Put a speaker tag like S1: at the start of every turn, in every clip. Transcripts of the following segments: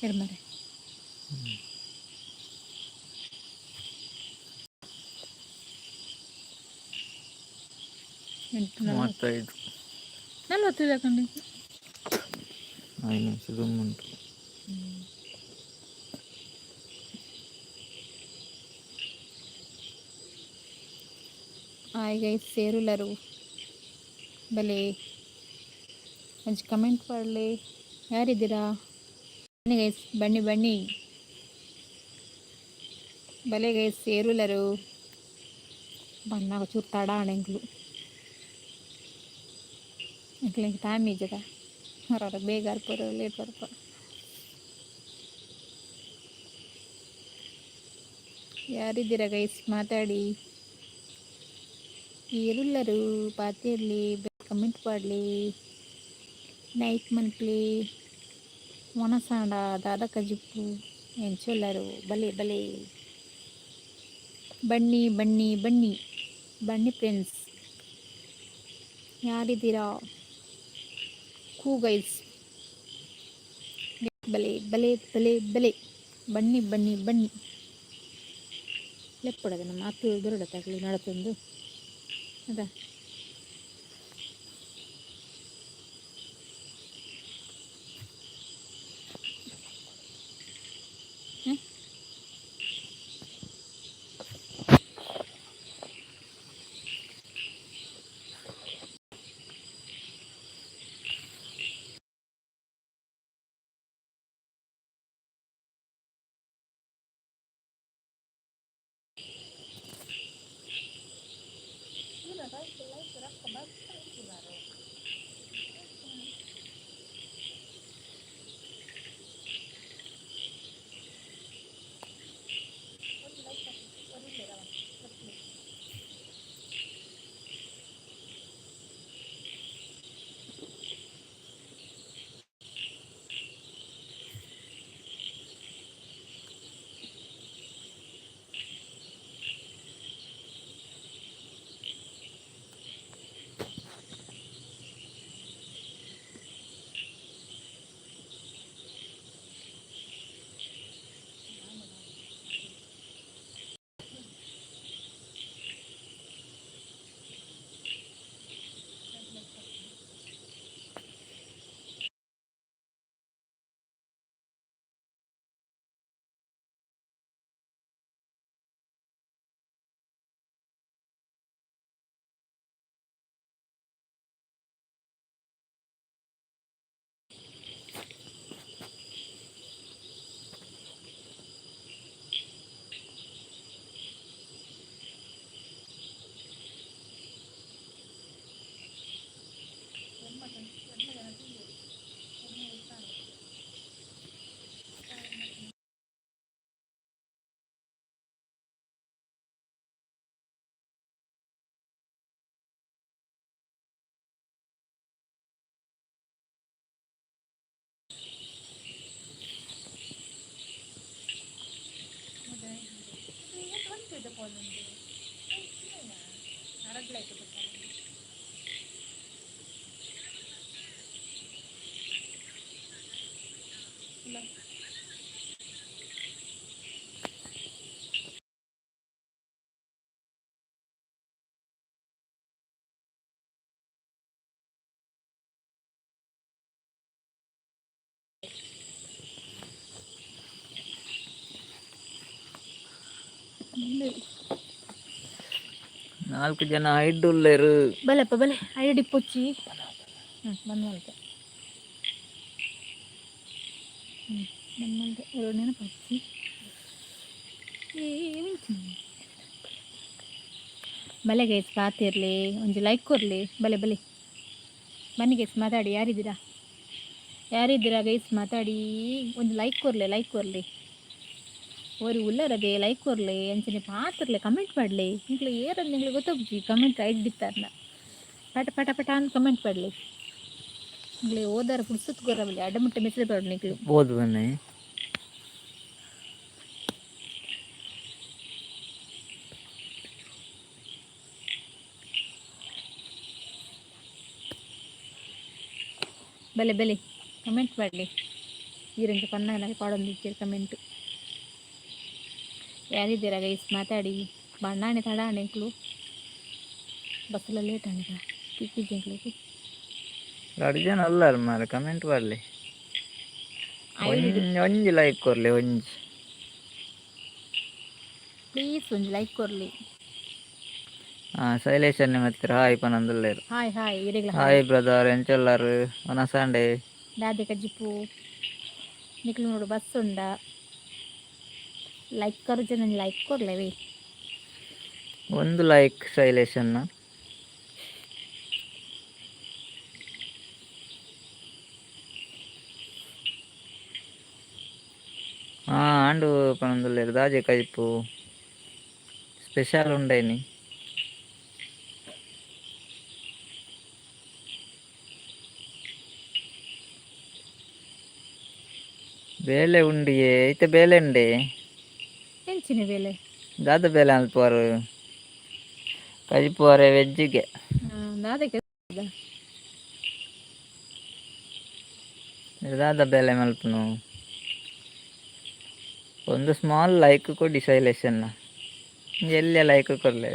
S1: ಎರ್ಮರೆ. ಎಂಟು ನಲ್ವತ್ತು.
S2: 35.
S1: 40 ಯಾಕಂడి?
S2: 5 ನಿಮಿಷ ದುಮ್ಮುಂಟು.
S1: ಹಾಯ್ ಗೈಸ್, ಸೇರುಲರು ಬಲೆ, ಒಂಜಿ ಕಮೆಂಟ್ ಪಾಡ್ಲೆ. ಯಾರಿದ್ದೀರಾ? ಬನ್ನಿ ಗೈಸ್, ಬನ್ನಿ ಬನ್ನಿ. ಬಲೆ ಗೈಸ್, ಸೇರುಲರು. ಬನ್ನಾಗ ಚೂರು ತಡ ಆಂಡ್. ಎಂಕ್ಲು ಎಂಕ್ಲೆಗ್ ಟೈಮ್ ಇಜ್ಜದ. ಹೊರ ಬೇಗ ಬರ್ಪರು, ಲೇಟ್ ಬರ್ಪ. ಯಾರಿದ್ದೀರಾ ಗೈಸ್? ಮಾತಾಡಿ. ಏರುಲ್ಲರು? ಪಾತೆರ್ಲಿ, ಕಮೆಂಟ್ ಪಾಡ್ಲಿ, ಲೈಕ್ ಮನ್ಪ್ಲಿ. ವನಸಾಂಡ ದಾದ ಕಜಿಪ್ಪು? ಎಂಚೊಲ್ಲರು? ಬಲೆ ಬಲೆ, ಬನ್ನಿ ಬನ್ನಿ ಬನ್ನಿ ಬನ್ನಿ ಫ್ರೆಂಡ್ಸ್. ಯಾರಿದ್ದೀರಾ? ಕೂ ಗೈಸ್, ಬಲೆ ಬಲೆ ಬಲೆ ಬಲೆ, ಬನ್ನಿ ಬನ್ನಿ ಬನ್ನಿ. ಲೆಪ್ಪಡದ ನಮ್ಮ ಮಾತು ಬರಡ ತಗಲಿ ನಡತೊಂದು ಅದ. ಹ್ಮ್?
S2: ನಾಲ್ಕು ಜನ ಐಡುಲ್ಲೆರು.
S1: ಬಲೆಪ್ಪ ಬಲೆ, ಐಡಿ ಪೊಚ್ಚಿ. ಹ್ಞೂ, ಬಂದ್ ಮಲ್ತೆ. ಹ್ಞೂ, ಬಂದ್ ಮಲ್ತೆ. ಎರಡು ನೆನಪಚ್ಚಿ. ಬಲೆ ಗೈಸ್, ಪಾತಿರ್ಲಿ, ಒಂಜಿ ಲೈಕ್ ಕೊರ್ಲಿ. ಬಲೆ ಬಲೆ, ಬನ್ನಿ ಗೈಸ್, ಮಾತಾಡಿ. ಯಾರಿದ್ದೀರಾ? ಯಾರಿದ್ದೀರಾ ಗೈಸ್? ಮಾತಾಡಿ. ಒಂದು ಲೈಕ್ ಕೊರ್ಲೆ, ಲೈಕ್ ಕೊರ್ಲಿ. ಓರಿ ಉಲ್ಲರದೆ? ಲೈಕ್ ಕೊರ್ಲೆ, ಅಂಚನೆ ಪಾತಿರ್ಲೆ, ಕಮೆಂಟ್ ಮಾಡಲಿ. ನಿಕ್ಲೆ ಏರಂದು ನಿಂಗ್ಲೆ ಗೊತ್ತಾಪುಜಿ. ಕಮೆಂಟ್ ಐಡ್ ದಿತ್ತಾರ್ನ ಪಟ ಪಟ ಪಟ ಅಂತ ಕಮೆಂಟ್ ಮಾಡಲಿ. ನಿಂಗ್ಲೆ ಓದಾರ ಪುರ್ಸತ್ ಕೊರಬಲಿ. ಅಡಮುಟ್ಟೆ ಮೆಸೇಜ್ ಪಾಡು ನಿಕ್ಲು.
S2: ಬೋದು ಬನ್ನಿ.
S1: ಬಲೆ ಬಲೆ. ಕಮೆಂಟ್ ಮಾಡಲಿ. ಈರಂಚ ಪನ್ನಾಗ ಪಾಡೊಂದಿಜ್ಜೆರ್ ಕಮೆಂಟ್. ಯಾರಿದ್ದೀರಾ ಗೈಸ್, ಮಾತಾಡಿ. ಬಣ್ಣಾಣೆ ತಡ ಎಂಕ್ಲು. ಬಸ್ಸೆಲ್ಲ ಲೇಟ್ ಆಂಡ, ತಿಕ್ಕಿಜ್ಜಿ ಎಂಕ್ಲೆಗ್.
S2: ರಡ್ಡ್ ಜನ ಉಲ್ಲರ್ ಮಾರ್ರೆ, ಕಮೆಂಟ್ ಪಾಡ್ಲೆ. ಒಂಜಿ ಒಂಜಿ ಲೈಕ್ ಕೊರ್ಲೆ ಒಂಜಿ.
S1: ಪ್ಲೀಸ್ ಒಂಜಿ ಲೈಕ್ ಕೊರ್ಲಿ.
S2: ಹಾಂ, ಶೈಲೇಶ್ ಅಣ್ಣೆ ಮತ್ತೆ ಹಾಯ್ ಪನೊಂದುಲ್ಲೆರ್.
S1: ಹಾಯ್ ಹಾಯ್ ಇರೆಗ್ಲ.
S2: ಹಾಯ್ ಬ್ರದರ್, ಎಂಚೊಲ್ಲರ್? ವನಸಾಂಡೆ.
S1: ದಾದೆ ಕಜಿಪು? ನಿಕ್ಲು ನೋಡು, ಬಸ್ ಉಂಡ. ಲೈಕ್ ಕರು ಜನ, ಲೈಕ್ ಕೊರ್ಲೆವಿ.
S2: ಒಂದು ಲೈಕ್ ಶೈಲೇಶ್ ಅಣ್ಣ. ಹಾಂ, ಆಂಡು ಪನೊಂದುಲ್ಲೆರ್. ದಾಜೆ ಕಜಿಪು ಸ್ಪೆಷಲ್ ಉಂಡೇನಿ? ಬೇಲೆ ಉಂಡಿಯೇ ಇತ್ತೆ, ಬೇಲೆ ಉಂಡೆ.
S1: ಎಂಚಿನ ಬೇಲೆ?
S2: ದಾದ ಬೇಲೆ ಅನ್ಪುವರು? ಕಜಿಪುವರೆ ವೆಜ್ಜಿಗೆ.
S1: ದಾದೆ?
S2: ದಾದ ಬೇಲೆ ಮಲ್ಪುನು? ಒಂದು ಸ್ಮಾಲ್ ಲೈಕ್ ಕೊಡಿ ಶೈಲೇಶ್ ಅಣ್ಣ. ಎಲ್ಲಿಯ ಲೈಕ್ ಕೊರ್ಲೆ.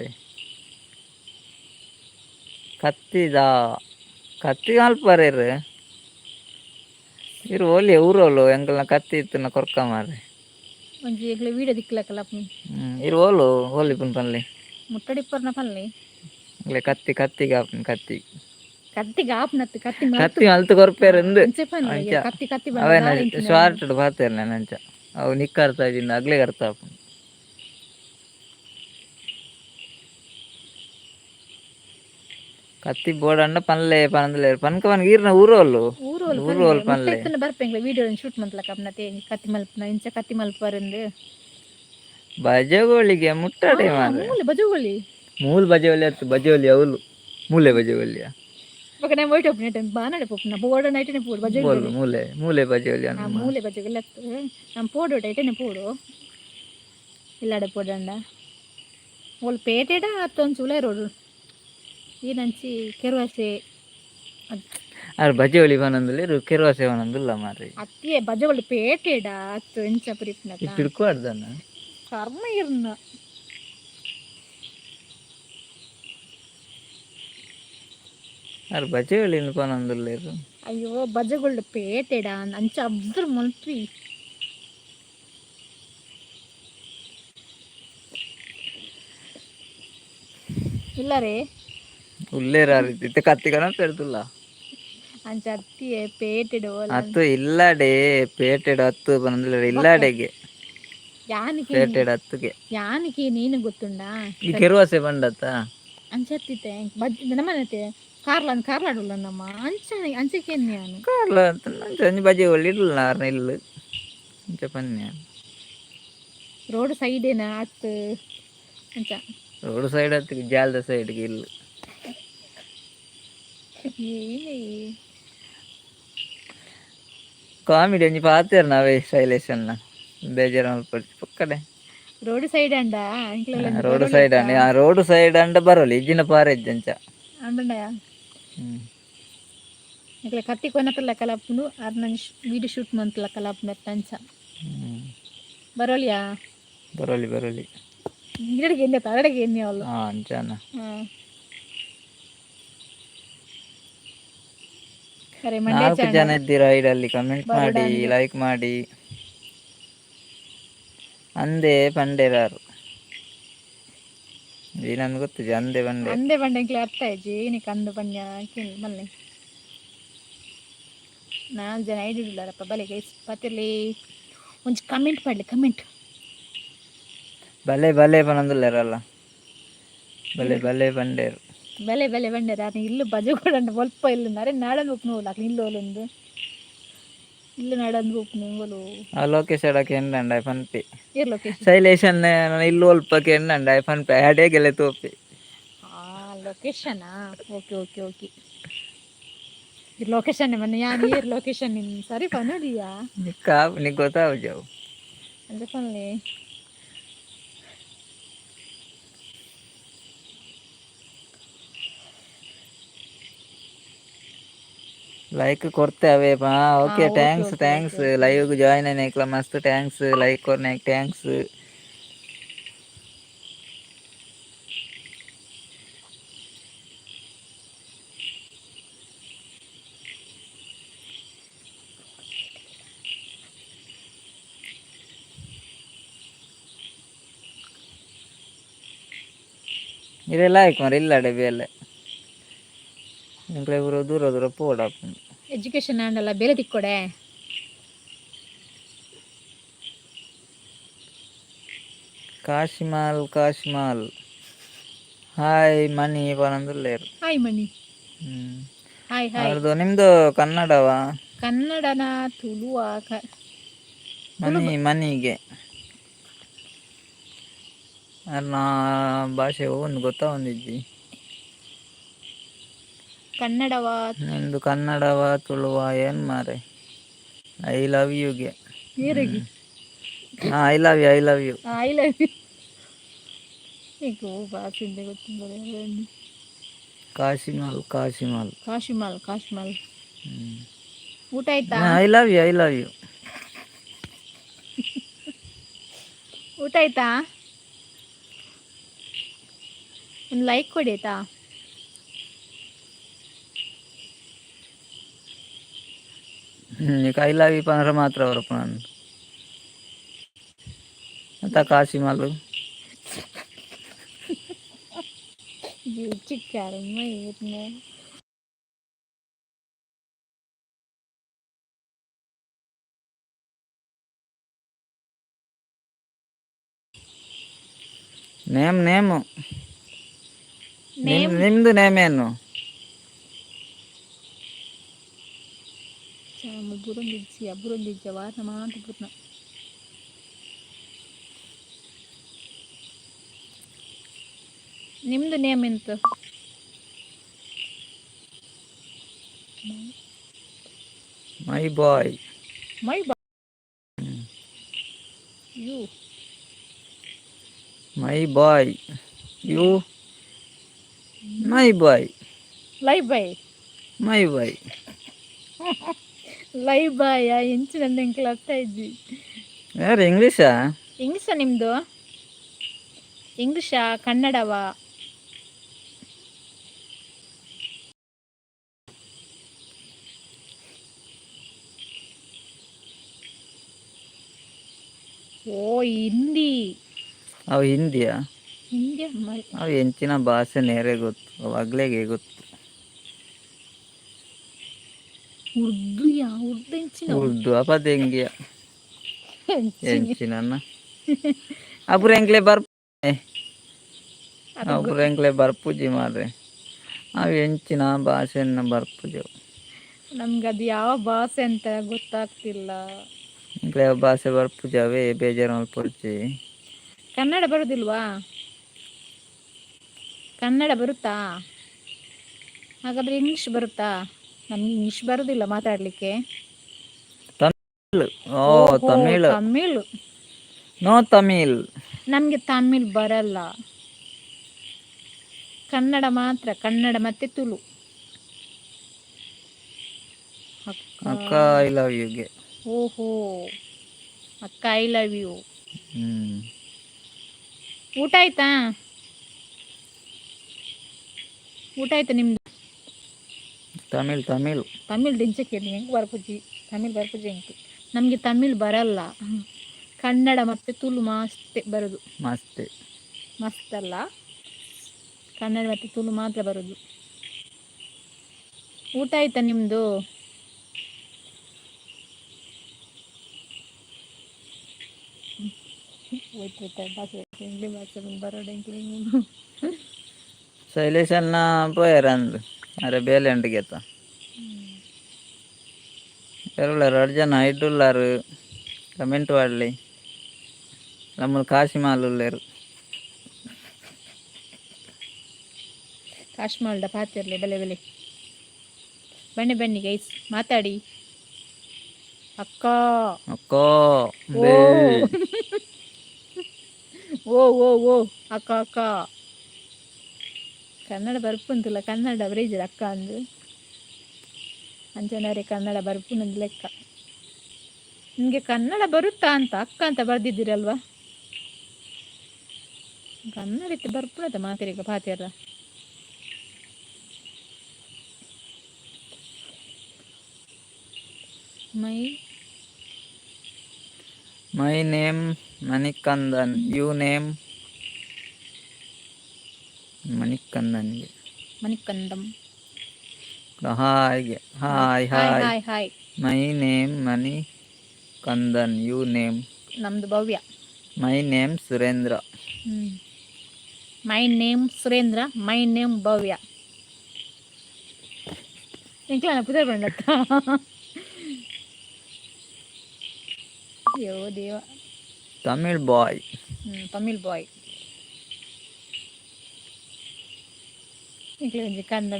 S2: ಕತ್ತಿದ ಕತ್ತಿ ಮಲ್ಪರೇರು ಇರು. ಓಲಿ ಊರೋಲು ಎಂಕಲ್ನ ಕತ್ತಿ ಇತ್ತಿನ ಕೊರ್ಕ ಮಾರ್ರೆ.
S1: ಒಂಜಿ ಎಂಕ್ಲೆ ವೀಡಿಯೋ ದಿಕ್ಲಕಲ್ಲ.
S2: ಹ್ಮ್, ಇರು ಓಲು ಓಲಿ ಪುನ್ ಪನ್ಲೆ.
S1: ಮುಟ್ಟಡಿಪ್ಪರ್ನ ಪನ್ಲೆ.
S2: ಎಂಕ್ಲೆ ಕತ್ತಿ ಕತ್ತಿಗೆ ಆಪುನು ಕತ್ತಿ.
S1: ಕತ್ತಿಗೆ ಆಪ್ನತ್ತು ಕತ್ತಿ.
S2: ಕತ್ತಿ ಮಲ್ತ್ ಕೊರ್ಪೇರು ಇಂದು.
S1: ಅಂಚೆ ಪನ್ಲೆ.
S2: ಅಂಚ.
S1: ಕತ್ತಿ ಕತ್ತಿ.
S2: ಅವೇನ ಶಾರ್ಟ್ ಪಾತೆರ್ನೆ ಅಂಚ. ಅವು ನಿಕ್ಕ ಅರ್ಥ ಆಜಿಂದ ಅಗ್ಲೆಗ್ ಅರ್ಥ ಆಪುಂಡು. ಕತ್ತಿ ಬೋಡಂಡ ಪನ್ಲೆ ಪನೊಂದುಲ್ಲೆರ್. ಪನ್ಕ ಪನ್ಕ ಈರ್ನ ಊರೋಲು.
S1: ಊರೋಲು.
S2: ಊರೋಲು ಪನ್ಲೆ.
S1: ಮುಟ್ಟೆತ್ತನ ಬರ್ಪೆ ಎಂಕ್ಲೆ ವೀಡಿಯೋ ಶೂಟ್ ಮಂತ್ಲಕ ಅಪ್ನತೆ ಕತ್ತಿ ಮಲ್ಪುನ, ಇಂಚ ಕತ್ತಿ ಮಲ್ಪರಂದು.
S2: ಬಜಗೋಳಿಗೆ ಮುಟ್ಟಡೆ ಮಾರ್ರೆ.
S1: ಮೂಲೆ ಬಜುಗೊಳಿ.
S2: ಮೂಲು ಬಜವಲ್ಲಿ ಅತ್ತು, ಬಜವಲ್ಲಿ ಅವಲು ಮೂಲೆ ಬಜವಲ್ಲಿಯ.
S1: ಬೊಕ ನಾನು ಒಯ್ಟ್ ಒಪ್ಪುನ ಬಾನಡೆ ಪೋಪುನ ಬೋಡ ನೈಟನೆ ಪೋಡು ಬಜುಗೊಳಿ.
S2: ಬೋಲು ಮೂಲೆ ಮೂಲೆ ಬಜವಲ್ಲಿ.
S1: ಆ ಮೂಲೆ ಬಜುಗೊಳಿ ಅತ್ತು. ನಮ್ಮ ಪೋಡು ಐಟನೆ ಪೋಡು ಇಲ್ಲಾಡೆ ಪೋಡಂಡ. ಓಲ್ ಪೇಟೆಡ ಅತ್ತೊಂಚು ಉಲೈ ರೋಡು ಈ ನಂಚಿ ಕೆರುವಾಸೆ.
S2: ಅರ್ ಬಜವಲ್ಲಿ ಪನೊಂದುಲ್ಲೆರ್, ಕೆರ್ವಾಸೆ ಪನೊಂದುಲ್ಲ ಮಾರ್ರೆ.
S1: ಅತ್ತಿಯೇ, ಬಜಗೊಳ್ಳಿ ಪೇಟೆಡ ಅತ್ತು ಎಂಚ ಪುರಿಪುನತ.
S2: ತಿರ್ಕು ಅಡ್ದನ.
S1: ಕರ್ಮ ಇರ್ನ.
S2: ಅರ್ ಬಜವಲ್ಲಿ ಪನೊಂದುಲ್ಲೆರ್.
S1: ಅಯ್ಯೋ, ಬಜಗೊಳ್ಳಿ ಪೇಟೆಡ ಅಂಚ ಅಬ್ಸರ್ವ್ ಮಲ್ಪಿ. ಇಲ್ಲ ರೇ.
S2: ಉಲ್ಲೇರ್ ಆ ರೀತಿ ಇತ್ತೆ ಕತ್ತಿ ಕಣ ಪೆರ್ದುಲ್ಲ.
S1: ಅಂಚ ಅತ್ತಿಯೇ, ಪೇಟೆಡ್ ಓಲ.
S2: ಅತ್ತು ಇಲ್ಲಾಡೆ ಪೇಟೆಡ್ ಅತ್ತು ಪನೊಂದುಲ್ಲೆರ್ ಇಲ್ಲಾಡೆಗೆ.
S1: ಯಾನಿಗೆ?
S2: ಪೇಟೆಡ್ ಹತ್ತುಗೆ.
S1: ಯಾನಿಗೆ ನೀನು ಗೊತ್ತುಂಡಾ?
S2: ಈ ಕೆರುವಾಸೆ ಬಂಡತ್ತ.
S1: ಅಂಚ ಅತ್ತಿತ್ತೆ ಬಜ್ ನಮ್ಮನತೆ ಕಾರ್ಲ ಕಾರ್ಲಾಡುಲ್ಲ ನಮ್ಮ ಅಂಚ ಅಂಚಕ್ಕೆ ನಾನು.
S2: ಕಾರ್ಲ ಅಂಚ ಒಂಜಿ ಬಜೆ ಒಳ್ಳಿ ಇಡ್ಲ ನಾರ್ನ ಇಲ್ಲು ಅಂಚ ಪನ್ಯ.
S1: ರೋಡ್ ಸೈಡೇನ ಅತ್ತು ಅಂಚ.
S2: ರೋಡ್ ಸೈಡ್ ಹತ್ತಿಗೆ ಜಾಲದ ಸೈಡ್ಗೆ ಇಲ್ಲು.
S1: ಏನೇ.
S2: ಕಾಮಿಡಿ ಒಂಜಿ ಪಾತೆರ್ ನಾವೇ ಶೈಲೇಶ್ ಅಣ್ಣ ಬೇಜಾರು ಮಲ್ಪೊಡ್ಚಿ ಪೊಕ್ಕಡೆ.
S1: ರೋಡ್ ಸೈಡ್ ಅಂಡ.
S2: ರೋಡ್ ಸೈಡ್ ಅಂಡ, ಆ ರೋಡ್ ಸೈಡ್ ಅಂಡ ಬರೋಲಿ ಇಜ್ಜಿನ ಪಾರ ಇಜ್ಜಂಚ.
S1: ಅಂಡಂಡ.
S2: ಹ್ಮ್.
S1: ನಿಕ್ಲೆ ಕತ್ತಿ ಕೊನತಲ್ಲ ಕಲಪುನು ಅರ್ನ ವೀಡಿಯೋ ಶೂಟ್ ಮಂತಲ್ಲ ಕಲಪುನ ಅಂಚ.
S2: ಹ್ಮ್.
S1: ಬರೋಲಿಯಾ?
S2: ಬರೋಲಿ ಬರೋಲಿ.
S1: ಗಿಡಗೆ ಎಣ್ಣೆ ತರಡೆಗೆ ಎಣ್ಣೆ ಅವಳು.
S2: ಹಾ, ಅಂಚನ.
S1: ಅರೆ ಮಂಡ್ಯ.
S2: ನಾಲ್ಕು ಜನ ಇದ್ದೀರಾ ಅಲ್ಲಿ, ಕಮೆಂಟ್ ಮಾಡಿ, ಲೈಕ್ ಮಾಡಿ. ಅಂದೆ ಪಂಡೇರಾರು ಈ ನನ್ಗೆ ಗೊತ್ತಿದೆ ಅಂದೆ ಬಂಡೆ.
S1: ಅಂದೆ ಬಂಡೆ ಎಂಕ್ಲೆ ಅರ್ಥ ಆಯ್ಜಿ. ಏನಕ್ಕೆ ಅಂದು ಪನ್ಯ ಕೇಳಿ ಮಲ್ಲೆ. ನಾಲ್ಕು ಜನ ಐಡಿಡ್ಲಾರಪ್ಪ. ಬಲೆ ಗೈಸ್, ಪತ್ತಿರ್ಲಿ, ಒಂಜಿ ಕಮೆಂಟ್ ಮಾಡಲಿ, ಕಮೆಂಟ್.
S2: ಬಲೆ ಬಲೆ ಪನೊಂದುಲ್ಲೆರಲ್ಲ, ಬಲೆ ಬಲೆ ಬಂಡೇರು.
S1: ಬೆಲೆ ಬೆಲೆ ಬಂಡೆರ ಇಲ್ಲು ಬಜೆ ಕೊಡಂಡ ಒಲ್ಪ ಇಲ್ಲು ನರೆ ನಾಡಂದು ಉಪ್ಪು ಹೋಗ್ಲಾಕ ಇಲ್ಲು ಒಲೊಂದು ಇಲ್ಲು ನಾಡಂದು ಉಪ್ಪು ಒಲು.
S2: ಆ ಲೋಕೇಶ್ ಅಡಕ್ಕೆ ಎಂಡಂಡ ಪನ್ಪಿ.
S1: ಇರ್ ಲೊಕೇಶನ್.
S2: ಶೈಲೇಶ್ ಅನ್ನ ಇಲ್ಲು ಒಲ್ಪಕ್ಕೆ ಎಂಡಂಡ ಪನ್ಪೆ ಅಡೇಗೆಲೆ ತೋಪಿ.
S1: ಆ ಲೊಕೇಶನಾ? ಓಕೆ ಓಕೆ ಓಕೆ, ಈ ಲೊಕೇಶನ್ ಮೊನ್ನೆ ಯಾನ್ ಏರ್ ಲೊಕೇಶನ್ ನಿನ್ ಸರಿ ಪನೋಡಿಯಾ.
S2: ನಿಕ್ಕ ನಿಕ್ ಗೊತ್ತಾವುಜವು.
S1: ಅಂಚ ಪನ್ಲೆ.
S2: ಲೈಕ್ ಕೊರ್ತೆ ಅವೇ.
S1: ಹಾ
S2: okay.
S1: Okay.
S2: Thanks.
S1: Okay okay.
S2: Thanks.
S1: Okay.
S2: Live join అయిన ಮಸ್ತ್ thanks. Like ಕೊರ್ನೆ thanks. ಇರೆ ಲೈಕ್ ಮಾರೆ ಇಲ್ಲಡೆ ಬೇಲೆ ಎಂಕ್ಲೆ ಪೂರ ದೂರ ದೂರ ಪೋಡಾಪುಂಡು.
S1: ಎಜುಕೇಶನ್ ಆಂಡಲ್ಲ ಬೇಲೆ ತಿಕ್ಕೊಡೆ.
S2: ಕಾಶಿಮಾಲ್ ಕಾಶಿಮಾಲ್ ಹಾಯ್ ಮಣಿ ಪನೊಂದುಲ್ಲೆರ್.
S1: ಹಾಯ್ ಮಣಿ. Hi hi.
S2: ಅವ್ರದ್ದು ನಿಮ್ದು ಕನ್ನಡವಾ?
S1: ಕನ್ನಡನ ತುಳುವ ತುಳು.
S2: ಮನಿ ಮನಿಗೆ ಅರ್ನ ಭಾಷೆ ಒಂದು ಗೊತ್ತಾವೊಂದಿಜ್ಜಿ.
S1: ಕನ್ನಡವ.
S2: ನಿಮ್ದು ಕನ್ನಡವ ತುಳುವ ಏನ್ ಮಾರೆ? I love ಯುಗೆ.
S1: ಏರಗಿ.
S2: ಹಾ, I love you, I love you.
S1: I love you. ಈಗ ಭಾಷೆ ಗೊತ್ತಿಲ್ಲ.
S2: ಕಾಶಿಮಾಲ್ ಕಾಶಿಮಾಲ್.
S1: ಕಾಶಿಮಾಲ್ ಕಾಶಿಮಾಲ್. ಊಟ ಆಯ್ತಾ?
S2: I love you, I love you.
S1: ಊಟ ಆಯ್ತಾ? ಒಂದು ಲೈಕ್ ಕೊಡಿ ಆಯ್ತಾ?
S2: ಈಗ I love you ಪಂದ್ರ ಮಾತ್ರ ಅವರಪ್ಪ ನಾನು ಅಂತ ಕಾಶಿಮಾಲು.
S1: ಚಿಕ್ಕಾರಮ್ಮ ಇವ್ರನ್ನ.
S2: ನೇಮ್ ನೇಮು ನಿಮ್
S1: ನೇಮ್.
S2: ನಿಮ್ದು ನೇಮ್ ಏನು?
S1: ಬುರೊಂದಿಜ್ಜಿ ಅಬುರೊಂದಿಜ್ಜ ವಾರ ಮಾತ ಪುರ್ನ. ನಿಮ್ದು ನೇಮ್ ಎಂತ?
S2: My boy.
S1: My you.
S2: My boy you my boy.
S1: ಲೈ ಬೈ.
S2: My boy.
S1: ಲೈ ಬಾಯ್ ಎಂಚಿನ ಎಂಕ್ಲ ಅರ್ಥ ಇಜ್ಜಿ.
S2: ಯಾರು ಇಂಗ್ಲೀಷಾ?
S1: ಇಂಗ್ಲೀಷಾ ನಿಮ್ಮದು? ಇಂಗ್ಲೀಷಾ ಕನ್ನಡವಾ? ಓ ಹಿಂದಿ.
S2: ಅವು ಹಿಂದಿಯಾ?
S1: ಹಿಂದಿ.
S2: ಅವು ಎಂಚಿನ ಭಾಷೆ ನೇರೆ ಗೊತ್ತು, ಅವು ಅಗ್ಲೆಗೆ ಗೊತ್ತು.
S1: ಉರ್ದು ಯಾ ಉರ್ದು ಎಂಚಿನ.
S2: ಉರ್ದು ಅಪದೆಂಗಿಯ ಎಂಚಿನ ಅಪುರ ಎಂಕ್ಲೆ ಬರ್ಪ
S1: ಅದು
S2: ಅಪುರ ಎಂಕ್ಲೆ ಬರ್ಪುಜಿ ಮಾರ್ರೆ. ಅವು ಎಂಚಿನ ಭಾಷೆನ ಬರ್ಪುಜಿ ಅವು.
S1: ನಮ್ಗೆ ಅದು ಯಾವ ಭಾಷೆ ಅಂತ ಗೊತ್ತಾಗ್ತಿಲ್ಲ.
S2: ಎಂಕ್ಲೆ ಅವು ಭಾಷೆ ಬರ್ಪುಜಿ, ಅವೇ ಬೇಜಾರು ಮಲ್ಪೊಡ್ಚಿ.
S1: ಕನ್ನಡ ಬರುದಿಲ್ವಾ? ಕನ್ನಡ ಬರುತ್ತಾ? ಹಾಗಾದ್ರೆ ಇಂಗ್ಲಿಷ್ ಬರುತ್ತಾ? ನಮ್ಗೆ ಇಂಗ್ಲಿಷ್ ಬರುದಿಲ್ಲ ಮಾತಾಡ್ಲಿಕ್ಕೆ.
S2: ತಮಿಳ್ ಓ.
S1: ಓಹೋ.
S2: ತಮಿಳ್.
S1: ತಮಿಳ್.
S2: ನೋ ತಮಿಳ್.
S1: ನಮಗೆ ತಮಿಳ್ ಬರಲ್ಲ. ಕನ್ನಡ ಮಾತ್ರ, ಕನ್ನಡ ಮತ್ತೆ ತುಳು. ಅಕ್ಕ.
S2: ಅಕ್ಕ I love ಯುಗೆ.
S1: ಓಹೋ, ಅಕ್ಕ I love you. ಊಟ ಆಯ್ತಾ? ಊಟ ಆಯ್ತಾ ನಿಮ್ದು?
S2: ತಮಿಳ್ ತಮಿಳ್.
S1: ತಮಿಳ್ ದಿಂಚಕ್ಕೆ ಹೆಂಗೆ ಬರ್ಪುಜಿ, ತಮಿಳ್ ಬರ್ಪುಜಿ ಎಂಕ್. ನಮಗೆ ತಮಿಳ್ ಬರಲ್ಲ. ಕನ್ನಡ ಮತ್ತು ತುಳು ಮಾಸ್ತೆ ಬರೋದು.
S2: ಮಸ್ತ್.
S1: ಮಸ್ತ್ ಅಲ್ಲ, ಕನ್ನಡ ಮತ್ತು ತುಳು ಮಾತ್ರ ಬರೋದು. ಊಟ ಆಯ್ತಾ ನಿಮ್ಮದು? ಭಾಷೆ ಇಂಗ್ಲೀಷ್ ಭಾಷೆ ಬರೋಡು.
S2: ಶೈಲೇಶ್ ಅಣ್ಣ ಪೋಯರ ಅಂದ್ ಅರೆ ಬೇಲೆ ಉಂಡು. ಎರುಳ್ಳಾರು ರಡ್ಡ್ ಜನ ಐಡುಲ್ಲಾರು. ಕಮೆಂಟ್ ಪಾಡ್ಲೆ. ನಮ್ಮ ಕಾಶಿಮಾಲ್ ಉಲ್ಲೆರ್.
S1: ಕಾಶ್ಮಾಲ್ಡ ಪಾತಿರ್ಲೆ. ಬಲೆ ಬಲೆ, ಬನ್ನಿ ಬನ್ನಿ ಗೈಸ್, ಮಾತಾಡಿ. ಅಕ್ಕ.
S2: ಅಕ್ಕ.
S1: ಓ. ಓ ಓ ಓ ಅಕ್ಕ ಅಕ್ಕ. ಕನ್ನಡ ಬರ್ಪುಂತಲ್ಲ, ಕನ್ನಡ ಬರೀಜರ ಅಕ್ಕ ಅಂದು. ಅಂಚನರೆ ಕನ್ನಡ ಬರ್ಪುನೊಂದು ಲೆಕ್ಕ. ನಿಮಗೆ ಕನ್ನಡ ಬರುತ್ತಾ ಅಂತ ಅಕ್ಕ ಅಂತ ಬರ್ದಿದ್ದೀರಲ್ವಾ? ಕನ್ನಡ ಇತ್ತು ಬರ್ಪುನದ ಮಾತೆರಿಗ ಪಾತೆರ. My
S2: My name Manikandan, you name? ಮಣಿಕಂದನ್ಗೆ.
S1: ಮಣಿಕಂದಂ.
S2: Hi hi.
S1: Hi.
S2: Hi.
S1: Hi hi.
S2: My name Manikandan, you name?
S1: ನಮ್ದು ಭವ್ಯ.
S2: My name Surendra.
S1: My name Surendra, my name Bhavya. ಎಂಕ್ಲಾನ ಪುದರ್ ಬಂಡತ್ತ. ಅಯ್ಯೋ ದೇವ.
S2: ತಮಿಳ್ ಬಾಯ್.
S1: ತಮಿಳ್ ಬಾಯ್. ಎಂಕ್ಲೆ ಒಂಜಿ ಕನ್ನಡ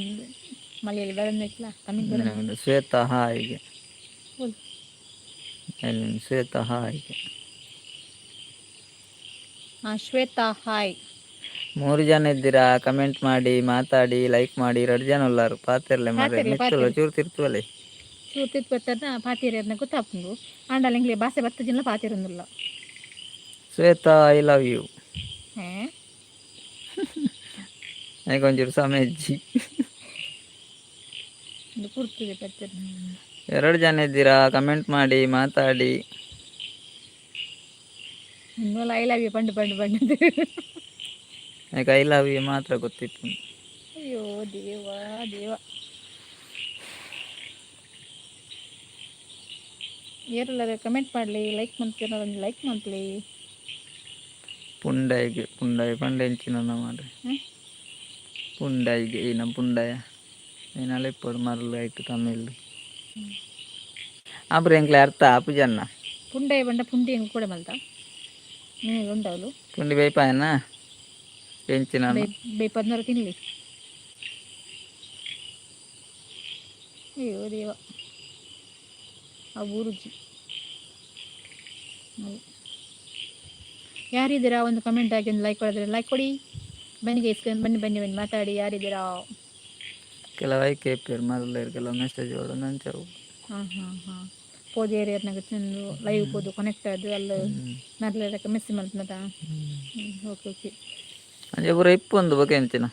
S1: ಮಲಯಾಳಿ ಬರಂದಿಕ್ಲ, ತಮಿಳ್ ಬರಂದ್.
S2: ಶ್ವೇತಾ ಹಾಯ್ಗೆ.
S1: ಓಲ್.
S2: ಶ್ವೇತಾ ಹಾಯ್ಗೆ.
S1: ಹಾಂ, ಶ್ವೇತಾ ಹಾಯ್.
S2: ಮೂರು ಜನ ಇದ್ದೀರಾ, ಕಮೆಂಟ್ ಮಾಡಿ, ಮಾತಾಡಿ, ಲೈಕ್ ಮಾಡಿ. ಎರಡು ಜನ ಉಲ್ಲಾರು, ಪಾತಿರ್ಲೆ ಮರೆ.
S1: ಪಾತಿರ್ಲೆ,
S2: ಮಿತ್ತುಲ್ಲ.
S1: ಪಾತಿರ್ಲೆ.
S2: ಚೂರು ತಿರ್ತುವಲೆ.
S1: ಚೂರು ತಿತ್ತು ಬತ್ತದ ಪಾತೀರಿ ಅದನ್ನ ಗೊತ್ತಾಪುಂಡು. ಆಂಡಲ ಎಂಕ್ಲೆ ಭಾಷೆ ಬತ್ತ ಜಿಲ್ಲ ಪಾತಿರೊಂದುಲ್ಲ.
S2: Shweta, I love you.
S1: ಹೇ.
S2: ಒಂಚೂರು ಸಮಯಜ್ಜಿ.
S1: ಒಂದು ಪುರ್ತುಗೆ ಬತ್ತದ.
S2: ಎರಡು ಜನ ಇದ್ದೀರಾ, ಕಮೆಂಟ್ ಮಾಡಿ, ಮಾತಾಡಿ.
S1: ಇನ್ನೊಲ್ಲ I love you Pandu Pandu Pandu.
S2: ಯಾಕೆ, I love you ಮಾತ್ರ ಗೊತ್ತಿತ್ತು.
S1: ಅಯ್ಯೋ ದೇವ ದೇವ. ಏರೆಲ್ಲರೂ ಕಮೆಂಟ್ ಮಾಡಲಿ, ಲೈಕ್ ಮಾಡ್ತೀರ, ಒಂದು ಲೈಕ್ ಮಾಡ್ಲಿ.
S2: ಪುಂಡೈಗೆ, ಪುಂಡೈ ಪಂಡ ಎಂಚಿನ ಮಾರ್ರೆ.
S1: ಹ್ಮ್?
S2: ಪುಂಡೈಗೆ ಈನ ಪುಂಡಯ ಏನಾಲ ಇಪ್ಪಡು ಮರಲು ಐಟ್ ತಮಿಳ್ ಅಪ್ರ ಎಂಕ್ಲೆ ಅರ್ಥ ಆಪುಜನ್ನ.
S1: ಪುಂಡೈ ಬಂಡ ಪುಂಡಿ ಹೆಂಗೆ ಕೂಡ ಮಲ್ತ ನೀವು ಉಂಡವಳು.
S2: ಪುಂಡಿ ಬೇಪಾಯನ ಎಂಚಿನ?
S1: ಬೇ ಬೇ ಪದ್ನೂರು ತಿನ್ಲಿ. ಅಯ್ಯೋ ದೇವ, ಆ ಊರುಜಿ. ಯಾರಿದ್ದೀರಾ? ಒಂದು ಕಮೆಂಟ್ ಹಾಕಿ, ಒಂದು ಲೈಕ್ ಕೊಡಿದ್ರೆ ಲೈಕ್ ಕೊಡಿ. ಬನ್ನಿ ಗೈಸ್, ಬನ್ನಿ ಬನ್ನಿ ಬನ್ನಿ, ಮಾತಾಡಿ. ಯಾರಿದ್ದೀರಾ?
S2: ಕೆಲವು ಐಕೆ ಇಪ್ಪೇರು ಮರಲು, ಕೆಲವು ಮೆಸೇಜ್ ನಂಚವು.
S1: ಹಾಂ ಹಾಂ ಹಾಂ ಪೋದು ಏರಿಯರ್ನಾಗ ಚೆಂದು ಲೈವ್ ಪೋದು ಕನೆಕ್ಟ್ ಅದು ಅಲ್ಲ ಮರ್ಲೆಕ್ಕ ಮೆಸ್ಸಿ ಮಲ್ಪನದ. Okay okay.
S2: ಅಂಚೆ ಪೂರ ಇಪ್ಪೊಂದು ಬೊಕ ಎಂಚಿನ?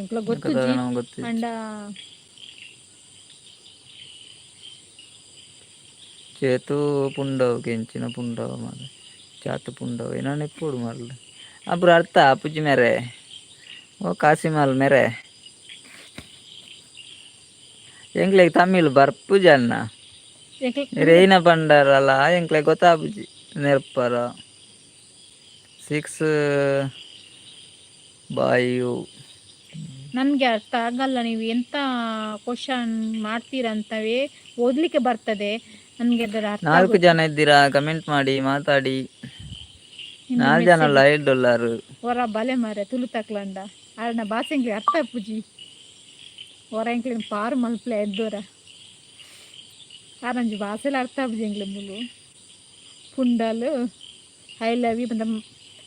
S1: ಎಂಕ್ಲ ಗೊತ್ತುಜ್ಜಿ.
S2: ನಮ್ಗೆ ಗೊತ್ತಿಲ್ಲ.
S1: ಅಂಡ
S2: ಚೇತು ಪುಂಡವ್ ಕೆಂಚಿನ ಪುಂಡವ ಮಾರೆ, ಚಾತು ಪುಂಡವ್ ಏನಾನ ಇಪ್ಪೊಡು ಮರಲು. ಅಪ್ರ ಅರ್ಥ ಆಪುಜಿ ಮೇರೆ. ಓ ಕಾಸಿಮಾಲ್ ಮೇರೆ, ಎಂಕ್ಲೆಗ್ ತಮಿಳ್ ಬರ್ಪುಜನ್ನ.
S1: ಎಂಕ್ಲ
S2: ರೇಯ್ನ ಪಂಡರಲ್ಲ, ಎಂಕ್ಲೆ ಗೊತ್ತಾಪುಜಿ ನೆರ್ಪರ. ಸಿಕ್ಸ್ ಬಾಯು.
S1: ನನಗೆ ಅರ್ಥ ಆಗಲ್ಲ, ನೀವು ಎಂತ ಕ್ವಶನ್ ಮಾಡ್ತೀರಂತವೇ ಓದಲಿಕ್ಕೆ ಬರ್ತದೆ, ನನಗೆ ಅದರ ಅರ್ಥ.
S2: ನಾಲ್ಕು ಜನ ಇದ್ದೀರಾ, ಕಮೆಂಟ್ ಮಾಡಿ, ಮಾತಾಡಿ. ನಾಲ್ಕು ಜನ ಅಲ್ಲ, ಐದು ಡಾಲರ್.
S1: ಹೊರ ಬಲೆ ಮಾರೆ ತುಳು ತಕ್ಲಂಡ ಆರ್ನ ಭಾಷೆಂಗ್ಲಿ ಅರ್ಥ ಪೂಜಿ. ಹೊರ ಎಂಕ್ಲಿನ ಪಾರು ಮಲ್ಪ್ಲೆ ಎದ್ದೋರ ಆರಂಜಿ ಭಾಷೆಲ ಅರ್ಥ ಆಪುಜಿ ಎಂಕ್ಲೆ. ಮುಲು ಪುಂಡಲ್ I love you ಬಂದ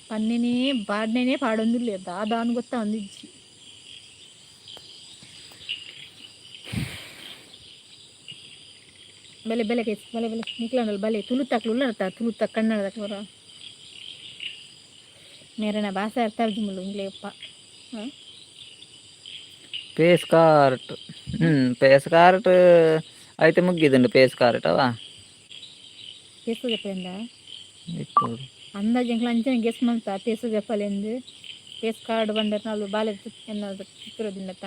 S1: ಪನ್ನೆನೇ ಪಾಡ್ನೇನೆ ಪಾಡೊಂದಿಲ್ಲ, ದಾದಾನು ಗೊತ್ತಾ ಒಂದಿಜ್ಜಿ. ಬೆಲೆ ಬೆಲೆ ಕೈಸ್ ಬಲೆ ಬಲೆ ನಿಕ್ಲಂಡಲ್ ಬಲೆ ತುಳು ತಕ್ಲು ಉಲ್ಲರ್ತ ತುಳು ಕನ್ನಡ ತಕ್ಲೋರ ಮೇರನ ಭಾಷೆ ಅರ್ಥ ಆಪುಜಿ ಮುಲು ಇಂಗ್ಲೇಪ್ಪ ಹಾಂ.
S2: ಪೇಸ್ ಕಾರ್ಟ್, ಪೇಸ್ ಕಾರ್ಟ್ అయితే ಮುಗ್ಗಿದುಂಡು ಪೇಸ್ ಕಾರ್ಟ್ ಅವ.
S1: ಪೇಸು చెప్పలేందా?
S2: ಇಪ್ಪೊಡು.
S1: ಅಂದಾಜು ಎಂಕ್ಲ ಅಂಚನೆ ಗೆಸ್ ಮಲ್ತ ಪೇಸು చెప్పలేదు. ಪೇಸ್ ಕಾರ್ಡ್ ಬಂದರೆ ನಾಳು ಬಾಲೆ ಎನ್ನ ಚಿತ್ರದಿಂದತ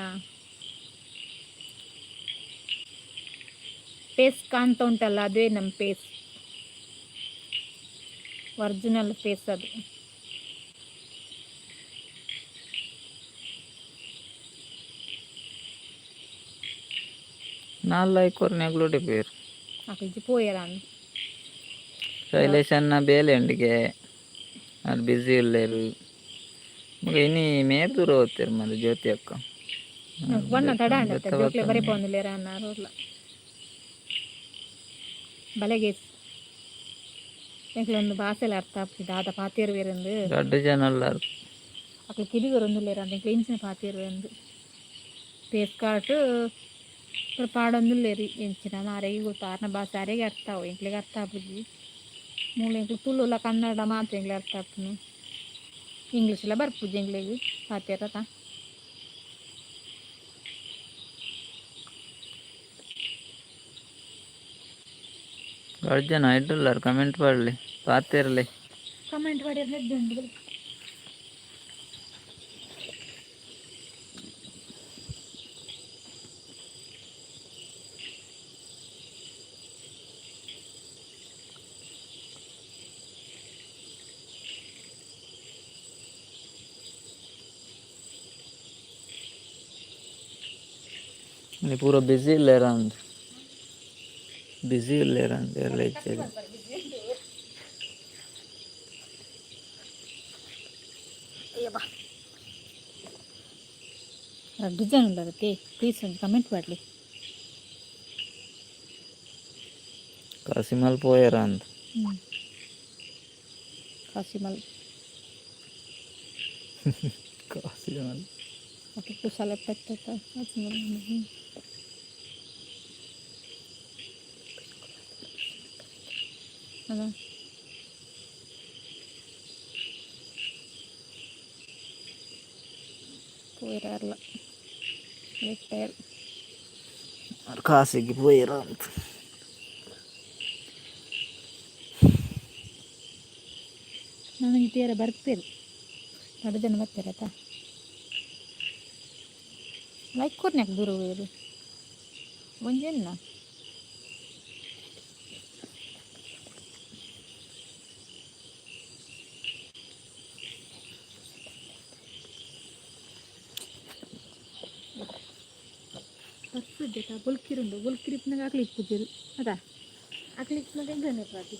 S1: ಪೇಸ್ ಕಾಣ್ತಾ ಉಂಟಲ್ಲ, ಅದುವೇ ನಮ್ಮ ಪೇಸ್, ಒರಿಜಿನಲ್ ಫೇಸ್ ಅದು.
S2: ನಾಲ್ ಲೈಕ್ ಕೊರ್ನೆಗ್ಲೋಡೆ ಪೇರು.
S1: ಅಕ್ಲು ಪೋಯರ ಅಂದ್.
S2: ಶೈಲೇಶ್ ಅನ್ನ ಬೇಲೆ ಉಂಡಿಗೆ, ಅದು ಬ್ಯುಸಿ ಉಲ್ಲೇರು. ಮಗ ಇನಿ ಮೇರ್ ದೂರ ಹೋಗ್ತೀರಿ ಮರ ಜ್ಯೋತಿ ಅಕ್ಕ.
S1: ಬಣ್ಣ ತಡ ಅಂಡತ್ತ ಜೋಕ್ಲೆ ಬರೀ ಪೋಂದಿಲ್ಲೇರ ಅನ್ನಾರೋರ್ಲ. ಬಲೆಗೆ ಎಂಕ್ಲೆ ಒಂದು ಭಾಷೆಲ ಅರ್ಥ ಆಪುಜಿ, ದಾದ ಪಾತೆರುವೆರಂದು.
S2: ದೊಡ್ಡ ಜನ ಉಲ್ಲಾರು.
S1: ಅಕ್ಲು ಕಿವಿಗೊರೊಂದುಲ್ಲೆರ್ ಅಂದ್ ಎಂಕ್ಲೆ ಇಂಚಿನ ಪಾತೆರುವೆಂದು. ಫೇಸ್ ಕಾರ್ಟ್ ಪೂರ ಪಾಡೊಂದುಲ್ಲೆರ್ ಎಂಚಿನ ಮಾರೆಗ್ ಗೊತ್ತು ಆರ್ನ ಭಾಷೆ ಅರೆಗೆ ಅರ್ಥ ಆವು, ಎಂಕ್ಲೆಗ್ ಅರ್ಥ ಆಪುಜಿ. ಮೂಲು ಎಂಕ್ಲು ತುಳುಲ ಕನ್ನಡ ಮಾತ್ರ ಎಂಕ್ಲೆ ಅರ್ಥ ಆಪುನು. ಇಂಗ್ಲೀಷ್ಲ ಬರ್ಪುಜಿ ಎಂಕ್ಲೆಗ್ ಪಾತೆರತ.
S2: ರಡ್ಡ್ ಜನ ಐಡುಲ್ಲಾರ್ ಕಮೆಂಟ್ ಪಾಡ್ಲೆ ಪಾತೆರ್ಲೆ.
S1: ಕಮೆಂಟ್ ಪಾಡಿಯರ್ ಎಡ್ಡೆ ಉಂಡು.
S2: ಇನಿ ಪೂರ ಬಿಸಿ ಇಲ್ಲೇರ ಅಂದ್, ಬಿಸಿ ಇಲ್ಲೇರ ಅಂದ್ ಏರ್ಲ ಇಜ್ಜೆರ್.
S1: ರಡ್ಡ್ ಜನ ಉಲ್ಲರತ್ತೆ, ಪ್ಲೀಸ್ ಒಂಜಿ ಕಮೆಂಟ್ ಪಾಡ್ಲೆ.
S2: ಕಾಸಿಮಲ್ ಪೋಯೆರ ಅಂದ್.
S1: ಕಾಸಿಮಲ್.
S2: ಕಾಸಿಮಲ್.
S1: ಓಕೆ, ಕುಶಲ ಪೆತ್ತ ಕಾಸಿಮಲ್. ಅದ ಪೋಯೆರ ಲೆಟ್ಟೆರ್.
S2: ಕಾಸಿಗ್ ಪೋಯೆರ ಅಂದ್.
S1: ನನಗೆ ತೀರ ಬರ್ಪೇರು, ರಡ್ಡ್ ಜನ ಬರ್ತಾರೆ ಆತಾ. ಲೈಕ್ ಕೊರ್ನ್ಯಾಕ ದೂರ ಹೋಯೆರ್ ಒಂಜೆನ್ನ. ಬರ್ಪುಜೆತ ಬೊಲ್ಕಿರುಂಡು, ಬೊಲ್ಕಿರಿ ಇಪ್ಪುನಗ ಅಕ್ಲು ಇಪ್ಪುಜೆರ್ ಅತಾ, ಅಕ್ಲು ಇಪ್ಪುನಗ ಎಂಕ್ಲೆನ ಪ್ರಾತಿ.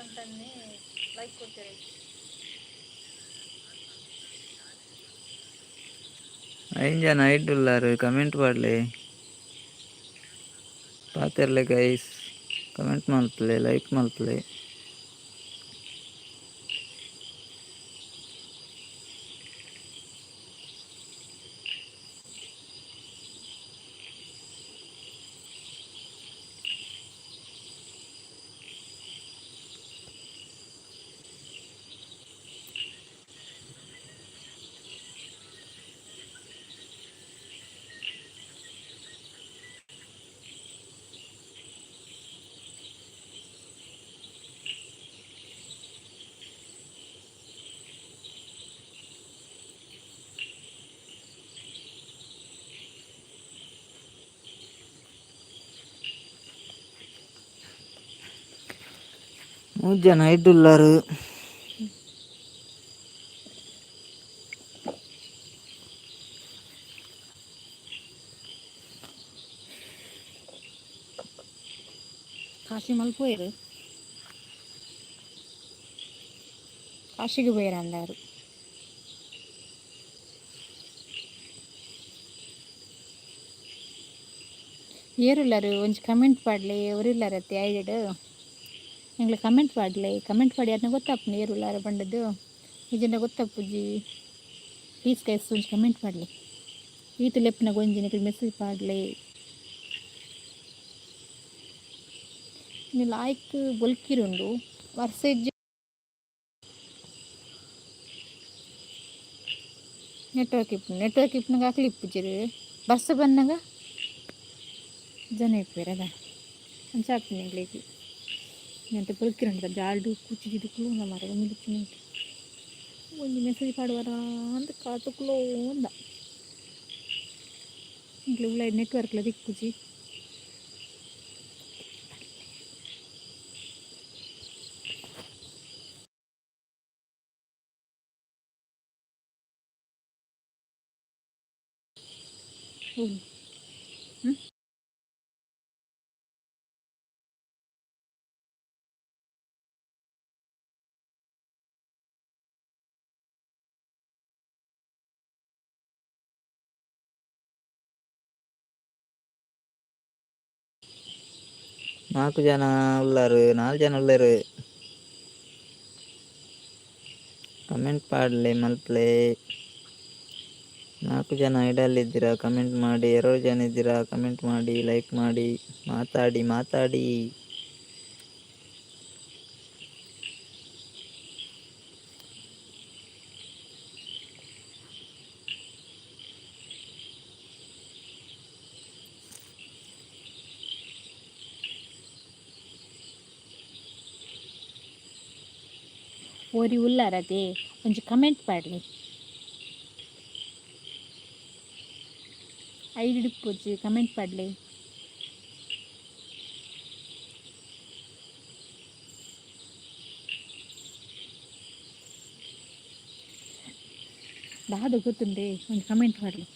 S1: 19. ಲೈಕ್ ಕೊಡ್ತಾರೆ.
S2: ಐನ್ ಜನ ಐಡುಲ್ಲಾರ್, ಕಮೆಂಟ್ ಪಾಡ್ಲೆ ಪಾತೆರ್ಲೆ ಗೈಸ್, ಕಮೆಂಟ್ ಮಲ್ಪುಲೆ, ಲೈಕ್ ಮಲ್ಪುಲೆ. ಮೂಜಿ ಜನ ಐಡುಲ್ಲಾರ್.
S1: ಕಾಶಿ ಮಲ್ಪೋಯರು, ಕಾಶಿಗೆ ಪೋಯೆರ್ ಅಂದಾರು. ಏರುಲ್ಲರು? ಒಂಜಿ comment ಪಾಡ್ಲೆ. ಒರಿಲ್ಲರತ್ತೆ ಐಡಿಡ್? ಎಂಕ್ಲೆ comment ಪಾಡ್ಲೆ. Comment Padi ಅರ್ನ ಗೊತ್ತಾಪುಂಡು ಏರುಲ್ಲಾರ ಪಂಡದು. ಇಜ್ಜಿಂಡ ಗೊತ್ತಾಪುಜಿ. Please guys, ಒಂಜಿ ಕಮೆಂಟ್ ಪಾಡ್ಲೆ. ಈತ್ ಲೆಪ್ಪುನಗ ಒಂಜಿ ನಿಕಲ್ ಮೆಸೇಜ್ ಪಾಡ್ಲೆ. ಲಾಯ್ಕ್ ಬೊಲ್ಕಿರುಂಡು ವರ್ಸ ಇಜ್ಜಿ. ನೆಟ್ವರ್ಕ್ ಇಪ್ಪು, ನೆಟ್ವರ್ಕ್ ಇಪ್ಪುನಗ ಅಕ್ಲು ಇಪ್ಪುಜೆರ್. ಬರ್ಸ ಬನ್ನಗ ಜನ ಇಪ್ಪುವೆರ್ ಅದ. ಅಂಚ ಆಪುಂಡು ಎಂಕ್ಲೆಗ್. ಎಂತ ಬೊಲ್ಕಿರುಂಡು ಜಾಲ್ಡ್ ಕುಚ್ಚಿದು ಕುಲ್ಲುಂದ ಮಾರ್ರೆ. ಒಂಜಿ ಒಂಜಿ ಮೆಸೇಜ್ ಪಾಡುವರ ಅಂದ್ ಕಾತ್ ಕುಲ್ಲೊಂದ. ಎಂಕ್ಲೆ ಉಲಾಯಿ ನೆಟ್ವರ್ಕ್ಲ ತಿಕ್ಕುಜಿ. ಹ್ಞೂ.
S2: ನಾಲ್ಕು ಜನ ಉಳ್ಳಾರು, ನಾಲ್ಕು ಜನ ಉಳ್ಳೇರು. ಕಮೆಂಟ್ ಪಾಡ್ಲೆ, ಮಲ್ಪ್ಲೆ. ನಾಲ್ಕು ಜನ ಇಡಲ್ಲಿದ್ದೀರಾ, ಕಮೆಂಟ್ ಮಾಡಿ. ಎರಡು ಜನ ಇದ್ದೀರಾ, ಕಮೆಂಟ್ ಮಾಡಿ, ಲೈಕ್ ಮಾಡಿ, ಮಾತಾಡಿ ಮಾತಾಡಿ.
S1: ಒರಿ ಉಲ್ಲಾರತೆ? ಒಂಜಿ ಕಮೆಂಟ್ ಪಾಡ್ಲೆ. ಐಡಿ ಇಪ್ಪೊಚ್ಚಿ, ಕಮೆಂಟ್ ಪಾಡ್ಲೆ. ದಾದ ಗೊತ್ತುಂಡೆ? ಒಂಜಿ ಕಮೆಂಟ್ ಪಾಡ್ಲೆ.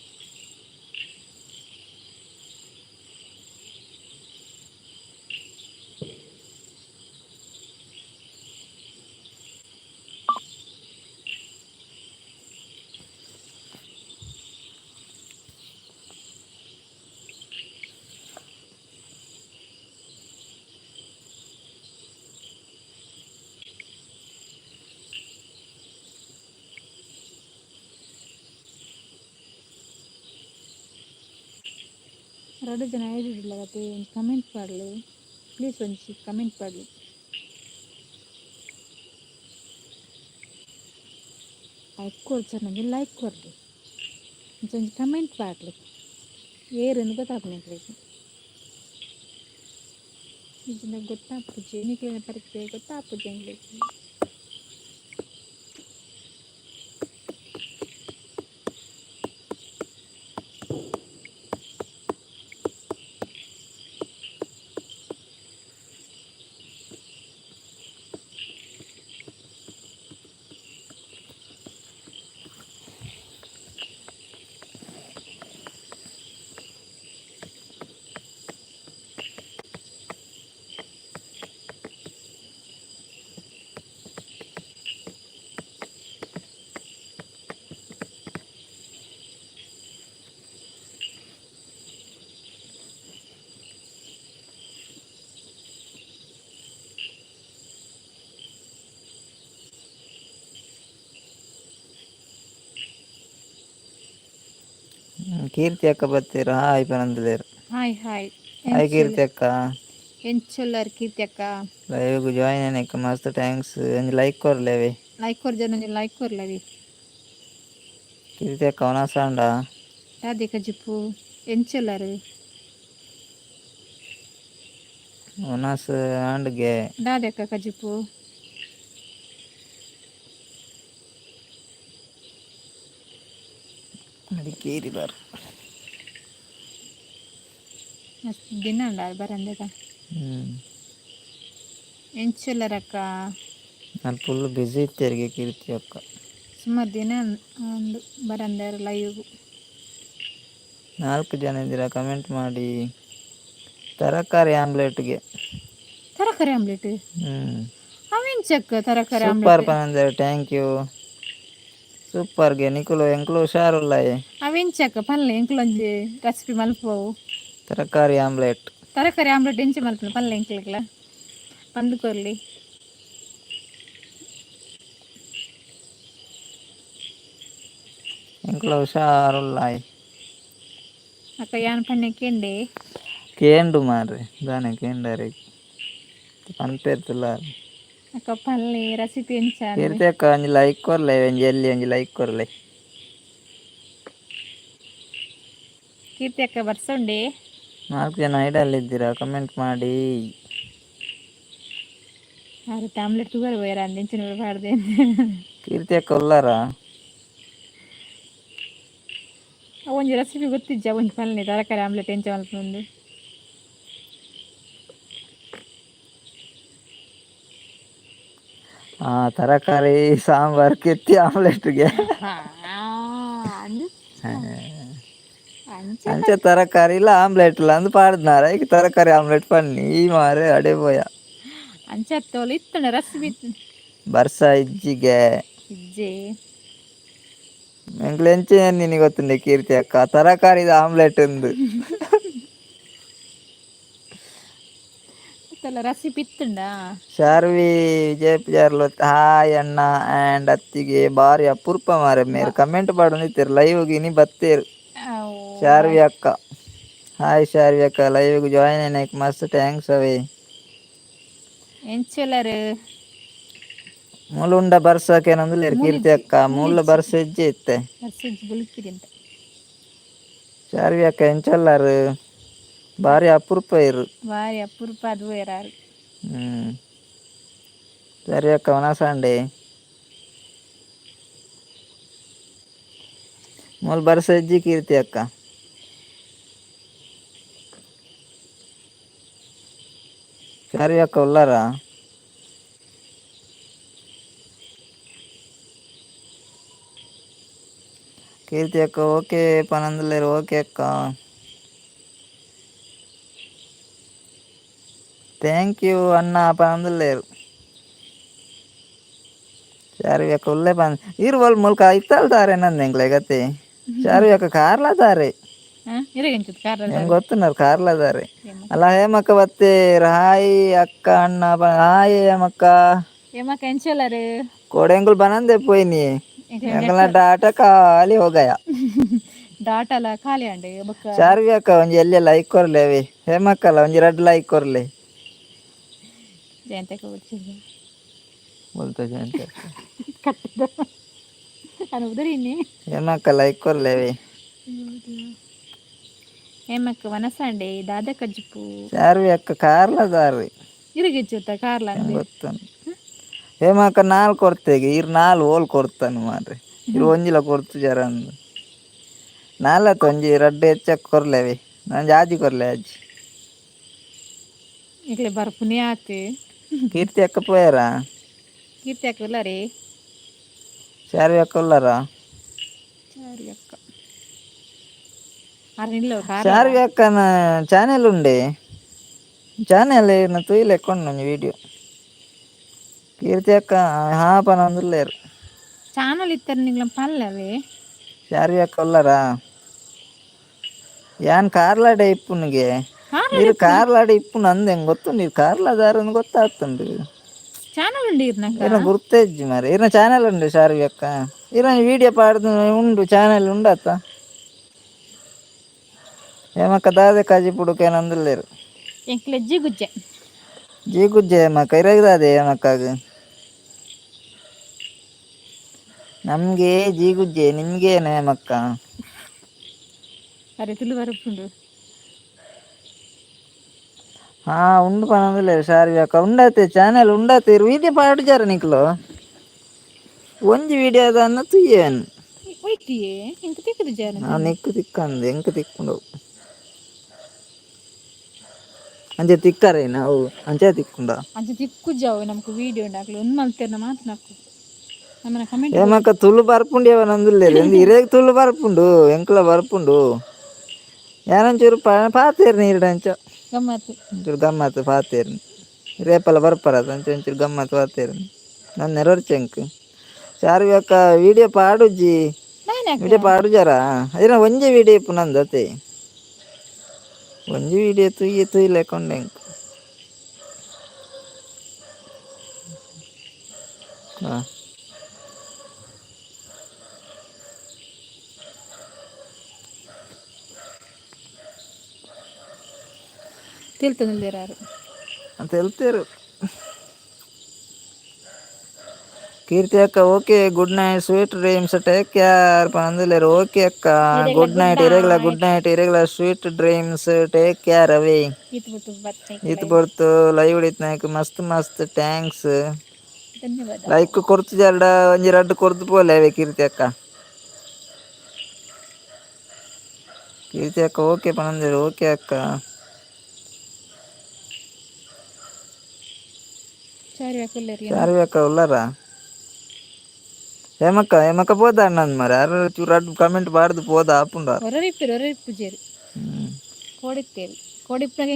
S1: ರಡ್ಡ್ ಜನ ಐಡಿ ಇಡ್ಲಗತ್ತೆ, ಒಂಜಿ ಕಮೆಂಟ್ ಪಾಡ್ಲೆ ಪ್ಲೀಸ್. ಒಂಜಿ ಕಮೆಂಟ್ ಪಾಡ್ಲೆ. ಲೈಕ್ ಕೊರ್ಚರ್, ಲೈಕ್ ಕೊರ್ಲಿ. ಒಂಜಿ ಕಮೆಂಟ್ ಪಾಡ್ಲೆ, ಏರ್ ಗೊತ್ತಾಪುಂಡು ಎಂಕ್ಲೆಗ್. ಇಜ್ಜಿಂಡ ಗೊತ್ತಾಪುಜಿ. ನಿಕ್ಲೆನ ಪರಿಚಯ ಗೊತ್ತಾಪುಜಿ ಎಂಕ್ಲೆಗ್.
S2: ಕೀರ್ತಿ ಅಕ್ಕ ಬತ್ತೀರ, ಹಾಯ್ ಪನಂದಲೇರು.
S1: Hi hi.
S2: ಹಾಯ್ ಕೀರ್ತಿ ಅಕ್ಕ.
S1: ಎಂಚೊಲ್ಲರ್ ಕೀರ್ತಿ ಅಕ್ಕ?
S2: ಲೈವ್ ಜಾಯಿನ್ ಆಯ್ಕ ಮಸ್ತ್ thanks. ಒಂಜಿ ಲೈಕ್ ಕೊರ್ಲೇವೆ.
S1: ಲೈಕ್ ಕೊರ್ ಜನ, ಲೈಕ್ ಕೊರ್ಲವಿ.
S2: ಕೀರ್ತಿ ಅಕ್ಕ, ವನಸಾಂಡ?
S1: ದಾದೆ ಕಜಿಪು? ಎಂಚೊಲ್ಲರು?
S2: ವನಸ್ ಆಂಡ್ಗೆ.
S1: ದಾದೆ ಅಕ್ಕ ಕಜಿಪು?
S2: ಮಡಿಕೇರಿ ಬಾರ್.
S1: ಮಸ್ತ್ ದಿನ ಉಂಡ ಬರಂದೆದ. ಎಂಚೊಲ್ಲರಕ್ಕ?
S2: ನಾನು ಫುಲ್ ಬ್ಯುಸಿ ಇತ್ತೇರಿಗೆ ಕೀರ್ತಿ ಅಕ್ಕ.
S1: ಸುಮಾರು ದಿನ ಒಂದು ಬರಂದಾರ ಲೈವ್.
S2: ನಾಲ್ಕು ಜನ ಇದ್ದೀರಾ, ಕಮೆಂಟ್ ಮಾಡಿ. ತರಕಾರಿ ಆಮ್ಲೆಟ್ಗೆ.
S1: ತರಕಾರಿ ಆಮ್ಲೆಟ್?
S2: ಹ್ಮ್.
S1: ಅವೆಂಚಕ್ಕ ತರಕಾರಿ?
S2: ಸೂಪರ್ ಪನಂದರ್, thank you. ಸೂಪರ್ಗೆ ನಿಕುಲು ಎಂಕುಲು ಹುಷಾರುಲ್ಲಾಯೆ.
S1: ಅವೆಂಚಕ್ಕ ಪಲ್ಲೆ, ಎಂಕುಲೊಂಜಿ ರೆಸಿಪಿ ಮಲ್ಪವು.
S2: ತರಕಾರಿ ಆಮ್ಲೆಟ್.
S1: ತರಕಾರಿ ಆಮ್ಲೆಟ್ ಎಂಚ ಮಲ್ಪುನ ಪಲ್ಲೆ, ಎಂಕ್ಲೆಗ್ಲ ಪಂದ್ ಕೊರ್ಲಿ.
S2: ಎಂಕುಲು ಹುಷಾರುಲ್ಲಾಯ್.
S1: ಅಕ್ಕ ಯಾನ್ ಪನ್ನೆ ಕೇಂಡೆ.
S2: ಕೇಂಡು ಮಾರ್ರೆ, ದಾನೆ ಕೇಂಡಾರೆ ಪನ್ಪೇರ್ತುಲ್ಲ.
S1: ಅಕ್ಕ ಪಲ್ಲೆ ರೆಸಿಪಿ ಎಂಚ ಅಂದ್.
S2: ಕೀರ್ತಿ ಅಕ್ಕ, ಒಂಜಿ ಲೈಕ್ ಕೊರ್ಲೆ, ಒಂಜಿ ಎಲ್ಲಿ ಒಂಜಿ ಲೈಕ್ ಕೊರ್ಲೆ.
S1: ಕೀರ್ತಿ ಅಕ್ಕ ಬರ್ಸೊಂಡೆ.
S2: ನಾಲ್ಕು ಜನ ಐಡಲ್ ಇದ್ದೀರಾ, ಕಮೆಂಟ್ ಮಾಡಿ.
S1: ಆರು ಆಮ್ಲೆಟ್ ತೂವರೆ ಪೋಯರ ಅಂದ್ ಎಂಚಿನ ಪಾಡ್ದೆ.
S2: ಕೀರ್ತಿ ಅಕ್ಕ ಉಲ್ಲಾರಾ?
S1: ಒಂಜಿ ರೆಸಿಪಿ ಗೊತ್ತಿಜ್ಜ, ಒಂಜಿ ಪಲ್ಲೆ ತರಕಾರಿ ಆಮ್ಲೆಟ್ ಎಂಚ ಮಲ್ಪುಂದು.
S2: ಆ ತರಕಾರಿ ಸಾಂಬಾರ್ ಕೆತ್ತಿ ಆಮ್ಲೆಟ್ಗೆ.
S1: ಅಂಚ.
S2: ಅಂಚ ತರಕಾರಿ ಇಲ್ಲ ಆಮ್ಲೆಟ್ ಇಲ್ಲ ಅಂದ್ ಪಾಡ್ದನಾರ ಈಗ ತರಕಾರಿ ಆಮ್ಲೆಟ್ ಪನ್ನಿ ಈ ಮಾರೆ ಅಡೆ ಪೋಯ.
S1: ಅಂಚ ತೋಲು ಇತ್ತಂಡ ರೆಸಿಪಿ.
S2: ಬರ್ಸ ಇಜ್ಜಿಗೆ.
S1: ಇಜ್ಜೆ.
S2: ಎಂಕ್ಲು ಎಂಚ ನಿನಗೆ ಗೊತ್ತುಂಡೆ ಕೀರ್ತಿ ಅಕ್ಕ ತರಕಾರಿದ ಆಮ್ಲೆಟ್ ಉಂದು.
S1: ಇತ್ತಲ್ಲ ರೆಸಿಪಿ ಇತ್ತಂಡ.
S2: ಶಾರ್ವಿ ವಿಜಯ್ ಪೂಜಾರ್ಲು, ಹಾಯ್ ಅಣ್ಣ ಆ್ಯಂಡ್ ಅತ್ತಿಗೆ. ಬಾರಿ ಅಪರೂಪ ಮಾರೆ, ಮೇರ್ ಕಮೆಂಟ್ ಪಾಡೊಂದಿತ್ತೆರ್ ಲೈವ್ ಇನಿ ಬತ್ತೇರು. ಶಾರ್ವಿ ಅಕ್ಕ, ಹಾಯ್ ಶಾರ್ವಿ ಅಕ್ಕ, ಲೈವ್ ಜಾಯಿನ್ అయినాక ಮಸ್ತ್ thanks ಅವೇ.
S1: ಎಂಚೆಲ್ಲರು?
S2: ಮೂಲುಂಡ ಬರ್ಸಕೇನಂదుಲೇರು ಕೀರ್ತಿ ಅಕ್ಕ, ಮೂಲ ಬರ್ಸ ಹೆಜ್ಜೆ ಇತ್ತೆ.
S1: ಬರ್ಸಿಜ್ಜಿ, ಬುಲ್ಕಿರಿ ಅಂತ.
S2: ಶಾರ್ವಿ ಅಕ್ಕ ಎಂಚಲ್ಲಾರು? ಬಾರಿ ಅಪರೂಪ ಇರು.
S1: ಬಾರಿ ಅಪರೂಪ ಅದು ಯಾರು.
S2: ಹ್ಮ್, ಸರಿ ಅಕ್ಕ, ವನಸಾಂಡೆ ಮೂಲ ಬರ್ಸ ಹೆಜ್ಜಿ ಕೀರ್ತಿ ಅಕ್ಕ. ಶಾರ್ವಿ ಅಕ್ಕ ಉಲ್ಲಾರಾ? ಕೀರ್ತಿ ಅಕ್ಕ ಓಕೆ ಪನಂదుಲೇರು, ಓಕೆ ಅಕ್ಕ, thank you ಅಣ್ಣ ಪನಂದುಲೇರು. ಶಾರ್ವಿ ಅಕ್ಕ ಉಲ್ಲೆ ಪನ್ ಇರುವಲ್ ಮುಲ್ಕ ಇತ್ತಲ್ ತಾರೆ ನಂದು ಎಂಕ್ಲೆ ಗತಿ. ಶಾರ್ವಿ ಅಕ್ಕ ಕಾರ್ಲ ತಾರೆ.
S1: ಇರಗಂಚುದು ಕಾರ.
S2: ಹೆಂಗ್ ಗೊತ್ತುన్నారు ಕಾರ್ಲ ತಾರೆ ಅಲ್ಲ. ಹೇಮಕ್ಕ ಬತ್ತೇರ್, ಹಾಯ್ ಅಕ್ಕ ಅಣ್ಣ, ಹಾಯ್ ಹೇಮಕ್ಕ.
S1: ಏಮಕ್ಕ ಎಂಚೆಲ್ಲರು?
S2: ಕೋಡೆಂಗುಲ್ ಬನಂದೆ ಪೋಯಿನಿ, ಎಂಕಲ್ನ ಡಾಟಾ ಖಾಲಿ ಹೋಗಯ.
S1: ಡಾಟಲ ಖಾಲಿ ಅಂಡ್ ಬೊಕ್ಕ.
S2: ಶಾರ್ವಿ ಅಕ್ಕ ಒಂಜಿ ಎಲ್ಲೆ ಲೈಕ್ ಕೊರ್ಲೆ ಅವಿ, ಹೇಮಕ್ಕಲ್ಲ ಒಂಜಿ ರಡ್ಡ್ ಲೈಕ್ ಕೊರ್ಲೆ.
S1: ಜಯಂತಕ್ಕ ಬರ್ಸಿದ್ರು.
S2: ಬೊಲ್ತ ಜಯಂತಿ ಅಕ್ಕ.
S1: ಕಟ್ಟದ ನಾನು ಉದರಿನಿ.
S2: ಹೇಮಕ್ಕ ಲೈಕ್ ಕೊರ್ಲೆ ಅವಿ.
S1: ಹೇಮಕ್ಕ ವನಸಾಂಡೆ ದಾದ ಕಜ್ಜಿಪು.
S2: ಶಾರ್ವಿ ಅಕ್ಕ ಕಾರ್ಲ ದಾರಿ.
S1: ಇರುಗಿಚ್ಚುತ್ತ ಕಾರ್ಲ.
S2: ಹೆಂಗ್ ಗೊತ್ತುಂಡು ಹೇಮಕ್ಕ ನಾಲ್ ಕೊಡ್ತೇಗೆ ಇರ್ ನಾಲ್ ಓಲ್ ಕೊಡ್ತಾನು ಮಾರ್ರೆ, ಇರ್ ಒಂಜಿಲ ಕೊಡ್ತು ಜರ ಅಂದು ನಾಲತ್ ಒಂಜಿ ರಡ್ಡ್ ಹೆಚ್ಚಕ್ ಕೊರ್ಲೆವಿ, ನಂಜಿ ಆಜಿ ಕೊರ್ಲೆ ಆಜಿ.
S1: ಇಕ್ಲೆ ಬರ್ಪುನೇ ಆತು.
S2: ಕೀರ್ತಿ ಅಕ್ಕ ಪೋಯರಾ?
S1: ಕೀರ್ತಿ ಅಕ್ಕ ಇಲ್ಲ ರೀ.
S2: ಶಾರ್ವಿ ಅಕ್ಕ ಉಲ್ಲಾರಾ?
S1: ಸರಿ ಅಕ್ಕ ಆರು ನಿಲ್ಲ ಕಾರ್.
S2: ಶಾರ್ವಿ ಅಕ್ಕನ ಚಾನೆಲ್ ಉಂಡೆ, ಚಾನೆಲ್ ತುಯ್ಲೆ ಕೊಂಡು ಒಂಜಿ ವಿಡಿಯೋ. ಕೀರ್ತಿ ಅಕ್ಕ ಹಾ ಪನೊಂದುಲ್ಲೆರ್.
S1: ಚಾನಲ್ ಇತ್ತರ ನಿಗ್ಲ ಪಲ್ಲವೇ.
S2: ಶಾರ್ವಿ ಅಕ್ಕ ಉಲ್ಲಾರಾ? ಯಾನ್ ಕಾರ್ಲಾಡೆ ಇಪ್ಪುನಿಗೆ.
S1: ಕಾರ್ಲಾಡೆ.
S2: ಇರು ಕಾರ್ಲಾಡೆ ಇಪ್ಪುನು ಅಂದ್ ಹೆಂಗ್ ಗೊತ್ತುಂಡು, ಇರ್ ಕಾರ್ಲಾದಾರನ್ ಗೊತ್ತಾಗ್ತುಂಡು.
S1: ಚಾನಲ್ ಉಂಡು ಇರ್ನಕ.
S2: ಇರ್ನ ಗುರ್ತೇಜ್ಜಿ ಮಾರ್ರೆ, ಇರ್ನ ಚಾನೆಲ್ ಉಂಡು ಶಾರ್ವಿ ಅಕ್ಕ, ಇರ್ನ ವಿಡಿಯೋ ಪಾಡ್ದು ಉಂಡು, ಚಾನೆಲ್ ಉಂಡತ್ತ. ಹೇಮಕ್ಕ ದಾದೆ ಕಾಜಿ ಪುಡುಕೇನಂದುಲ್ಲೆರ್.
S1: ಎಂಕ್ಲೆ ಜಿಗುಜ್ಜೆ.
S2: ಜೀಗುಜ್ಜೆ ಹೇಮಕ್ಕ, ಇರಗ್ದಾದೆ ಹೇಮಕ್ಕಾಗ ನಮ್ಗೆ ಜೀಗುಜ್ಜೆ, ನಿಮ್ಗೇನು ಹೇಮಕ್ಕ?
S1: ಅರೆ ತುಳು ಬರ್ಪುಂಡು.
S2: ಹಾ ಉಂಡು ಪನೊಂದುಲ್ಲೆರ್ ಶಾರ್ವಿ ಅಕ್ಕ, ಉಂಡತೆ ಚಾನೆಲ್ ಉಂಡತೆ, ಇರ್ ವಿಡಿಯೋ ಪಾಡುಜಾರ ನಿಕ್ಲು, ಒಂಜಿ ವಿಡಿಯೋ ದಾನ್ನ ತೂಯೇನ್.
S1: ಒಯ್ತಿಯೇ ಎಂಕ್ ತಿಕ್ಕುದು ಜಾನ.
S2: ನಿಕ್ಕು ತಿಕ್ಕಂದು ಎಂಕ್ ತಿಕ್ಕುಂಡು, ಅಂಚೆ ತಿಕ್ಕರೇನ ಅವು ಅಂಚೆ ತಿಕ್ಕುಂಡ.
S1: ಅಂಚೆ ತಿಕ್ಕುಜಾವು ನಮಕ್ ವಿಡಿಯೋ ಉಂಡು, ಅಕ್ಲು ಒಂದ್ ಮಲ್ತೇರ್ನ ಮಾತ್ರ ನಕ್ಕು ನಮ್ಮನ ಕಮೆಂಟ್.
S2: ಏಮಕ್ಕ ತುಳು ಬರ್ಪುಂಡು ಯಾವನಂದುಲ್ಲೆರ್ ಎಂದ್ ಇರೇಗ್ ತುಳು ಬರ್ಪುಂಡು, ಎಂಕ್ಲ ಬರ್ಪುಂಡು, ಯಾನೊಂಚೂರು ಪಾತೇರ್ನಿ ಇರ್ಡ ಅಂಚ.
S1: ಗಮ್ಮತ್ತು.
S2: ಒಂಚೂರು ಗಮ್ಮತ್ತು ಪಾತೇರ್ನಿ. ರೇಪಲ ಬರ್ಪರ ಅಂಚೆ ಒಂಚೂರು ಗಮ್ಮತ್ ಪಾತೇರು ನಾನು ನೆರವರ್ಚೆಂಕ್ ಚಾರ್ವಿ ಅಕ್ಕ ವಿಡಿಯೋ ಪಾಡುಜಿ.
S1: ದಾನೆ ಅಕ್ಕ?
S2: ವಿಡಿಯೋ ಪಾಡುಜಾರ ಅದಿನ ಒಂಜಿ ವಿಡಿಯೋ ಇಪ್ಪು ನಂದು ಅತೆ ಒಂಜಿ ವಿಡಿಯೋ ತುಯ್ಯ ತುಯ್ಲೆಕೊಂಡೆ ಎಂಕ್. ಹಾ.
S1: ತಿಳ್ತೊಂದಿಲ್ದೇರಾರು.
S2: ಅಂತ ಹೇಳ್ತೇರು. ಕೀರ್ತಿ ಅಕ್ಕ, okay, good night, sweet dreams, take care ಪನಂದುಲ್ಲೆರ್. Okay ಅಕ್ಕ, ಗುಡ್ ನೈಟ್. ಇರೆಗ್ಲ ಗುಡ್ ನೈಟ್, ಇರೆಗ್ಲ sweet dreams, take care ಅವೇ.
S1: ಈತ್ ಬಿಟ್ಟು ಬತ್ತೆ.
S2: ಈತ್ ಪೊರ್ತು ಲೈವ್ ಇತ್ನಾಕ್ ಮಸ್ತ್ ಮಸ್ತ್ thanks.
S1: ಧನ್ಯವಾದ.
S2: ಲೈಕ್ ಕೊರ್ತು ಜರಡ ಒಂಜಿ ರಡ್ಡ್ ಕೊರ್ದು ಪೋಲೆ ಅವೇ. ಕೀರ್ತಿ ಅಕ್ಕ, ಕೀರ್ತಿ ಅಕ್ಕ ಓಕೆ ಪನಂದೆರ್. ಓಕೆ ಅಕ್ಕ.
S1: ಸರಿ ಅಕ್ಕುಲ್ಲೇರಿ.
S2: ಚಾರ್ವಿ ಅಕ್ಕ ಉಲ್ಲರಾ? ಹೇಮಕ್ಕ, ಹೇಮಕ್ಕ ಪೋದ ಅಣ್ಣಂದ್ ಮಾರ್ರೆ. ಅರ್ ಚೂರು ರಡ್ಡ್ ಕಮೆಂಟ್ ಪಾಡ್ದು ಪೋದ ಆಪುಂಡು.
S1: ಒರರಿಪ್ಪೆರ್, ಒರರಿಪ್ಪುಜೆರ್. ಕೋಡಿತ್ತೇರಿ ಕೋಡಿಪ್ಪುನಾಗ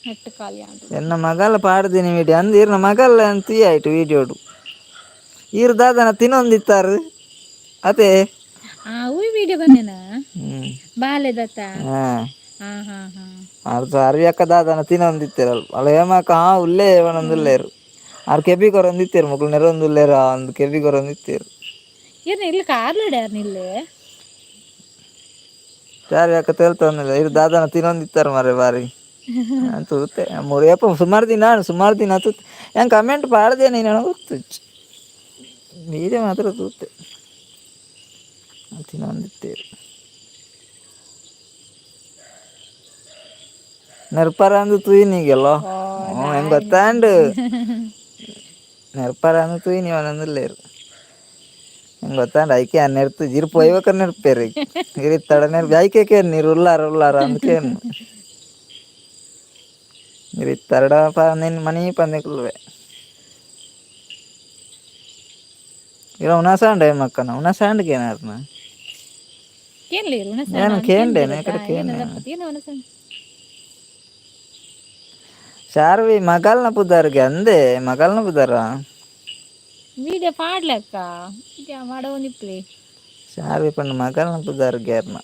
S1: ನೆಟ್ ಖಾಲಿ ಆಂಡ್.
S2: ಎನ್ನ ಮಗಲ ಪಾಡ್ದಿನಿ ವಿಡಿಯೋ ಅಂದ್ ಇರ್ನ ಮಗಲ್ಲ ತೂಯ ಆಯ್ತು ವಿಡಿಯೋಡು. ಈರ್ ದಾದನ ತಿನ್ನೊಂದಿತ್ತಾರು ಅತೆ.
S1: ಆ ಹೂವಿ ವಿಡಿಯೋ ಬಂದೇನಾ?
S2: ಹ್ಮ್.
S1: ಬಾಲೆದತ್ತ.
S2: ಹಾ.
S1: ಹಾ ಹಾ ಹಾ.
S2: ಅರ್ಧ ಅರ್ವಿ ಅಕ್ಕ ದಾದನ ತಿನ್ನೊಂದಿತ್ತಿರಲ್ ಅಲ್ಲ. ಹೇಮಕ್ಕ ಹಾ ಉಲ್ಲೇ ಪನೊಂದುಲ್ಲೇರು. ಆರ್ ಕೆಬಿ ಕೊರೊಂದಿತ್ತೆರ್, ಮೊಕುಲು ನೆರೊಂದುಲ್ಲೇರ ಅಂದ್ ಕೆಬಿ ಕೊರೊಂದಿತ್ತೆರ್.
S1: ಇರ್ನ ಇಲ್ಲಿ ಕಾರ್ಲಡ್ ಯಾರ್ ನಿಲ್ಲೆ.
S2: ಚಾರ್ವಿ ಅಕ್ಕ ತೆಲ್ತೊಂದಿಲ್ಲ. ಇರ್ ದಾದನ ತಿನ್ನೊಂದಿತ್ತಾರ ಮಾರ್ರೆ ಬಾರಿ. ನಾನ್ ತೂತೆ ಮುರಿಯಪ್ಪ ಸುಮಾರು ದಿನ ಸುಮಾರು ದಿನ ತೂತೆ. ಯಾನ್ ಕಮೆಂಟ್ ಪಾಡ್ದೇನೆ ನನಗೆ ಗೊತ್ತುಜ್ಜಿ, ವೀಡಿಯೋ ಮಾತ್ರ ತೂತೆ. ತಿನ್ನೊಂದಿತ್ತೇರು ನೆರ್ಪರ ಅಂದ್ ತೂಯಿನಿಗೆಲ್ಲೋ ಹೆಂಗ್ ಗೊತ್ತಾಂಡ್ ನೆರ್ಪರ ಅಂದ್ ತೂಯಿನಿ ಅವನಂದುಲ್ಲೇರು. ಹೆಂಗ್ ಗೊತ್ತಾಂಡ್ ಐಕೆ ನೆರ್ತು ಇರ್ ಪೋಯ್ಬೇಕ ನೆರ್ಪೇರು ಇರ್ ತಡ ನೆರ್ಪಿ ಐಕೆ ಕೇನ್ ನೀರು ಉಲ್ಲಾರ ಉಲ್ಲಾರ ಅಂದ್ ಕೇನ್ ಇರ್ ತರಡ ನಿನ್ ಮನಿ ಪಂದೆ ಕುಲ್ವೆ. ಇರ ಉಣಸಾಂಡ ಮಕ್ಕನ ಉಣಸಾಂಡ್ ಕೇನಾರ್ನ.
S1: ಕೇನ್ಲೇರು.
S2: ನಾನು ಕೇಂಡೇನೆ ಕಡೆ ಕೇನೆ.
S1: ಏನು ಉಣಸಾಂಡ್?
S2: ಶಾರ್ವಿ ಮಗಲ್ನ ಪುದರ್ಗೆ ಅಂದೆ, ಮಗಲ್ನ ಪುದರ.
S1: Video ಪಾಡ್ಲಕ್ಕ video ಮಾಡವೊಂದಿಪ್ಪಲೆ.
S2: ಶಾರ್ವಿ ಪಂಡ ಮಗಲ್ನ ಪುದರ್ಗೆ ಅರ್ನ.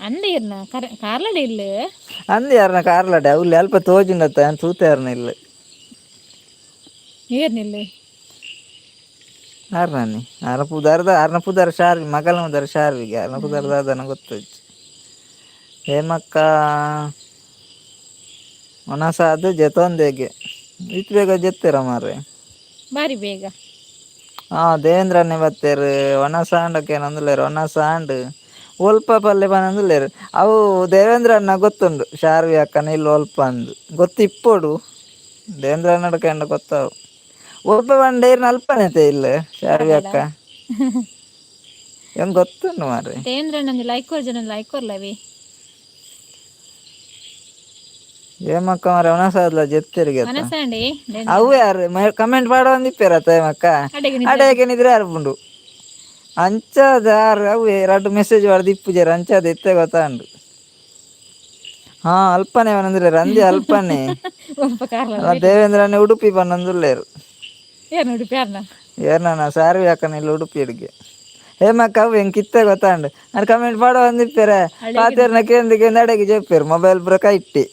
S1: ಅಂದ ಇರ್ನ ಕರ ಕಾರ್ಲಡ್ ಇಲ್ಲ.
S2: ಅಂದೆ ಯಾರನ ಕಾರ್ಲಡೆ ಅವ್ಲು ಅಲ್ಪ ತೋಜುಂಡತ್ತ ತೂತೆ ಯಾರನ ಇಲ್ಲ.
S1: ನೀರ್ನಿಲ್ಲ.
S2: ಆರ್ನಾನಿ ಆರ್ನ ಪುದರ್ದ ಆರ್ನ ಪುದರ್ ಶಾರ್ವಿ, ಮಗಲ್ನ ಪುದರ್ ಶಾರ್ವಿಗೆ. ಆರ್ನ ಪುದರ್ದ ಅದನ್ನ ಗೊತ್ತುಜ್ಜಿ. ಹೇಮಕ್ಕ ಒಣಸಾದ ಜೆತೊಂದೆಗೆ ಇತ್ ಬೇಗ ಜೆತ್ತೆರ ಮಾರ್ರೆ.
S1: ಬಾರಿ ಬೇಗ.
S2: ಹಾ, ದೇವೇಂದ್ರನ್ನೇ ಬತ್ತೇರು. ಒಣ ಸಾಂಡಕ್ಕೆ ಏನಂದುಲ್ಲೇರು. ಒಣ ಸಾಂಡ್ ಒಲ್ಪ ಪಲ್ಲೆ ಪನಂದುಲ್ಲೇರು. ಅವು ದೇವೇಂದ್ರ ಅಣ್ಣ ಗೊತ್ತುಂಡು, ಶಾರ್ವಿ ಅಕ್ಕನ ಇಲ್ಲಿ ಒಲ್ಪ ಅಂದು ಗೊತ್ತಿಪ್ಪೊಡು. ದೇವೇಂದ್ರ ಅಣ್ಣಡ ಕಂಡ ಗೊತ್ತಾವು. ಒಲ್ಪ ಬಂಡ ಇರ್ನ ಅಲ್ಪನೆತೆ ಇಲ್ಲ ಶಾರ್ವಿ ಅಕ್ಕ ಹೆಂಗ್ ಗೊತ್ತುಂಡು ಮಾರ್ರೆ.
S1: ದೇವೇಂದ್ರ ನಂದು ಲೈಕ್ ಕೊರ್ ಜನ ಲೈಕ್ ಕೊರ್ಲವಿ.
S2: ಹೇಮಕ್ಕ ಮಾರ್ರೆ ಒಣಸಾದ್ಲ ಜೆತ್ತೆರಿಗೆ.
S1: ಮನಸಾಂಡಿ.
S2: ಅವು ಯಾರು ಕಮೆಂಟ್ ಪಾಡೊಂದಿಪ್ಪೇರತ್ತ ಹೇಮಕ್ಕ.
S1: ಅಡೆಗೆ.
S2: ಅಡೆಗೆ ನಿದ್ರೆ ಅರ್ಪುಂಡು ಅಂಚಾದ ಆರು ಅವು ರಡ್ಡ್ ಮೆಸೇಜ್ ಪಾಡ್ದು ಇಪ್ಪುಜೆರ್ ಅಂಚಾದ ಇತ್ತೆ ಗೊತ್ತಾಂಡು. ಹಾ, ಅಲ್ಪನೆ ಪನೊಂದುಲ್ಲೆರ್ ಅಂದೆ ಅಲ್ಪನೆ.
S1: ಒಲ್ಪ ಕಾರ್ಲ.
S2: ಅಲ್ಲ, ದೇವೇಂದ್ರನೇ ಉಡುಪಿ ಪನೊಂದುಲ್ಲೆರ್.
S1: ಏರ್ ಉಡುಪಿ ಯಾರ್ನ?
S2: ಏರ್ನ ಸಾರ್ವಿ ಅಕ್ಕನ ಇಲ್ಲಿ ಉಡುಪಿ ಅಡುಗೆ. ಹೇಮಕ್ಕ ಅವು ಎಂಕ್ ಇತ್ತೆ ಗೊತ್ತಾಂಡು. ಅರ್ ಕಮೆಂಟ್ ಪಾಡೊಂದಿಪ್ಪೆರೆ ಪಾತೆರ್ನ ಕೇಂದ್ ಕೇಂದ್ ಅಡೆಗೆ ಜೆಪ್ಪೆರ್ ಮೊಬೈಲ್ ಪೂರ ಕೈಟ್ಟಿ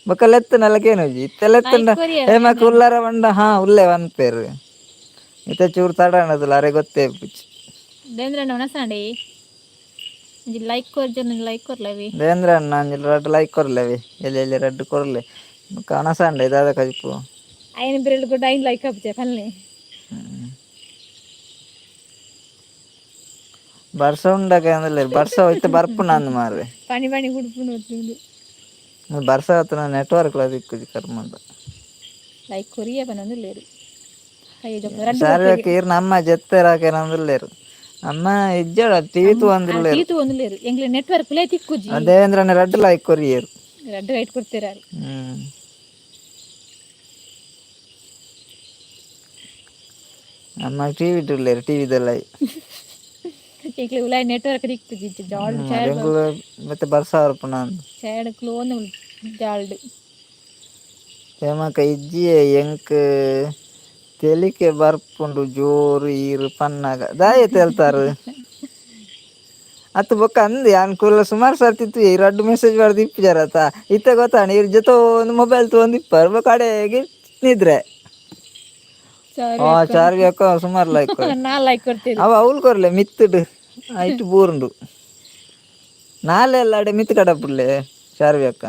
S2: ಬೊಕ್ಕ ಲೆತ್ತುನಲ ಕೇನುಜಿ. ಇತ್ತೆ ಲೆತ್ತುಂಡ ಹೇಮಕ್ಕ ಉಲ್ಲರ ಪಂಡ ಹಾ ಉಲ್ಲೆ ಪನ್ಪೆರ್. ಇತ್ತೆ ಚೂರು ತಡ ಆಂಡತಲ್ಲ, ಅರೆ ಗೊತ್ತೇ ಇಪ್ಪುಜಿ.
S1: ದೇವೇಂದ್ರ ಒಣಸಾಂಡಿ ಒಂಜಿ ಲೈಕ್ ಕೊರ್ ಜನ ಲೈಕ್ ಕೊರ್ಲವಿ.
S2: ದೇವೇಂದ್ರ ಅಣ್ಣ ಒಂಜಿ ರಡ್ಡ್ ಲೈಕ್ ಕೊರ್ಲೆವಿ, ಎಲ್ಲಿ ಎಲ್ಲಿ ರಡ್ಡ್ ಕೊರ್ಲೆ. ಬೊಕ್ಕ ಅನಸಾಂಡ ದಾದ ಕಜಿಪು?
S1: ಐನ್ ಬಿರಲ್ ಗುಡ್ಡ ಐನ್ ಲೈಕ್ ಆಪುಜೆ ಪಲ್ಲೆ.
S2: ಬರ್ಸ ಉಂಡಕ ಅಂದ್ಲೇರ್. ಬರ್ಸ ಇತ್ತೆ ಬರ್ಪುಂಡು ಅಂದ್ ಮಾರ್ರೆ.
S1: ಪನಿ ಪನಿ ಗುಡ್ಪುಂಡು ಗೊತ್ತುಂಡು.
S2: ಬರ್ಸ ಆತನ ನೆಟ್ವರ್ಕ್ ಲ ತಿಕ್ಕುಜಿ ಕರ್ಮದ.
S1: ಲೈಕ್ ಕೊರಿಯ ಪನೊಂದುಲ್ಲೆರ್ ಅಯ್ಯೋ ಜೊಕ ರಡ್ಡ್.
S2: ಶಾರೀರಿಕ ಇರ್ನ ಅಮ್ಮ ಜೆತ್ತೆರಾಕೇನಂದುಲ್ಲೆರ್. ಅಮ್ಮ ಇಜ್ಜಡ ಟಿವಿ ತೂವೊಂದುಲ್ಲೆರ್.
S1: ಟಿ ತೂವೊಂದುಲ್ಲೆರ್. ಎಂಕ್ಲೆ ನೆಟ್ವರ್ಕ್ ಲೇ ತಿಕ್ಕುಜಿ.
S2: ದೇವೇಂದ್ರನ ರಡ್ಡ್ ಲೈಕ್ ಕೊರಿಯೆರ್.
S1: ರಡ್ಡ್ ಲೈಟ್ ಕೊರ್ತೆರ್.
S2: ಅಮ್ಮ ಟಿವಿ ಉಲ್ಲೆರ್ ಟಿವಿದ ಲೈ.
S1: ಎಂಕ್ಲೆ ಉಲಾಯಿ ನೆಟ್ವರ್ಕ್ ತಿಕ್ಕುಜಿ ಜಾಲ್.
S2: ಬೆಂಗ್ಳೂರು ಮತ್ತೆ ಬರ್ಸ ಬರ್ಪುನ ಅಂದ್.
S1: ಚೇಡ್ ಕ್ಲೋನ್. ಜಾಲ್ಡ್.
S2: ಹೇಮಕ್ಕ ಇಜ್ಜಿಯೇ ಎಂಕ್ ತೆಲಿಕೆ ಬರ್ಪುಂಡು ಜೋರು ಈರು ಪನ್ನಾಗ ದಾಯೆ ತೆಲ್ತಾರು ಅತ್ತು ಬೊಕ್ಕ ಅಂದ್ ಯಾನ್ ಕುಲ್ಲ ಸುಮಾರು ಸರ್ತಿ ಇತ್ತು. ಈ ರಡ್ಡು ಮೆಸೇಜ್ ಬರ್ದು ಇಪ್ಪುಜಾರತ ಇತ್ತೆ ಗೊತ್ತಾಂಡ್ ಇರ್ ಜೊತೆ ಒಂದು ಮೊಬೈಲ್ ತಗೊಂಡು ಇಪ್ಪರ್ ಬೊಕ್ಕ ಅಡೆಗೆ ನಿದ್ರೆ.
S1: ಸಾರಿ.
S2: ಆ ಚಾರ್ವಿ ಅಕ್ಕ ಸುಮಾರು ಲೈಕ್.
S1: ನಾ ಲೈಕ್ ಕೊಡ್ತೀರಿ.
S2: ಅವ ಅವ್ಲು ಕೊರ್ಲೆ ಮಿತ್ತುಡು ಐಟ್ ಬೂರುಂಡು ನಾಲೆ ಎಲ್ಲ ಅಡೆ ಮಿತ್ತು ಕಡಪುಡ್ಲೆ ಚಾರ್ವಿ ಅಕ್ಕ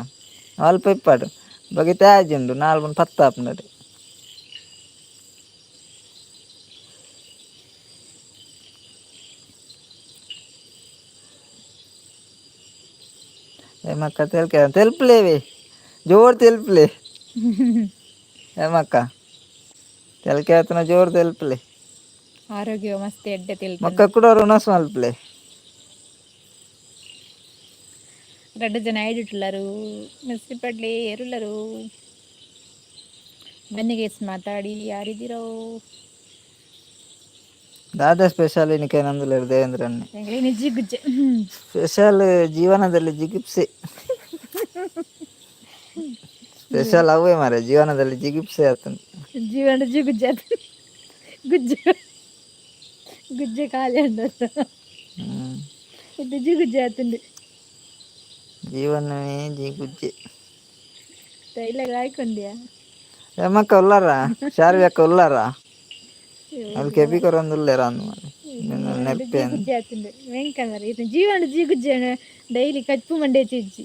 S2: ಅಲ್ಪ ಇಪ್ಪಾಡು ಬಗೆ ತ್ಯಾಜುಂಡು ನಾಲ್ ಬಂದು ಪತ್ತಾಪುಂಡು. ಏಮಕ್ಕ ತೆಲ್ಕೆ ತೆಲ್ಪಲೇವಿ ಜೋರು ತೆಲ್ಪಲೆ. ಏಮಕ್ಕ ತೆಲ್ಕೆ ಆತನ ಜೋರು ತೆಲ್ಪಲೆ.
S1: ಆರೋಗ್ಯ ಮಸ್ತ್ ಎಡ್ಡೆ ತಿಳ್ತ.
S2: ಮಕ್ಕ ಕೂಡ ರುಣಸ್ ಮಲ್ಪಲೆ.
S1: ರಡ್ಡು ಜನ ಐಡಿಟ್ಟುಲ್ಲರು ಮಿಸ್ಸಿ ಪಡ್ಲಿ ಏರುಲ್ಲರು. ಬನ್ನಿ ಗೇಸ್ ಮಾತಾಡಿ, ಯಾರಿದ್ದೀರೋ?
S2: ದಾದಾ ಸ್ಪೆಷಲ್ ಇನಿಕೆ ನಂದುಲೇರು ದೇವೇಂದ್ರನ್ನೇ?
S1: ಎಂಗ್ಲೇ ನಿಜಿ ಗುಜ್ಜೆ.
S2: ಸ್ಪೆಷಲ್ ಜೀವನದಲ್ಲಿ ಜಿಗುಪ್ಸೆ ಸ್ಪೆಷಲ್ ಅವೇ ಮಾರೆ, ಜೀವನದಲ್ಲಿ ಜಿಗುಪ್ಸೆ ಆತನು.
S1: ಜೀವನ ಜಿಗುಜ್ಜೆ ಆತು. ಗುಜ್ಜೆ ಗುಜ್ಜೆ ಖಾಲಿ ಅಂದತ್ತ. ಇದು ಜಿಗುಜ್ಜೆ ಆತುಂಡು.
S2: ಜೀವನವೇ ಜಿಗುಜ್ಜೆ.
S1: ತೈಲಾಗ ಆಯ್ಕೊಂಡ್ಯಾ?
S2: ಏಮಕ್ಕ ಉಲ್ಲಾರ? ಶಾರ್ವಿ ಅಕ್ಕ ಉಲ್ಲಾರ? ಅಲ್ಲಿ ಕೆಬಿ ಕೊರೊಂದುಲ್ಲೇರ ಅಂದ್ ಮಾರೆ ನೆರ್ಪೆ.
S1: ಜಿಗುಜ್ಜೆ ಆತುಂಡು ವೆಂಕಂದ್ರೆ ಇದು ಜೀವನ ಜಿಗುಜ್ಜೆ ಡೈಲಿ ಕಚ್ಚು ಮಂಡೆ ಚಿಜ್ಜಿ.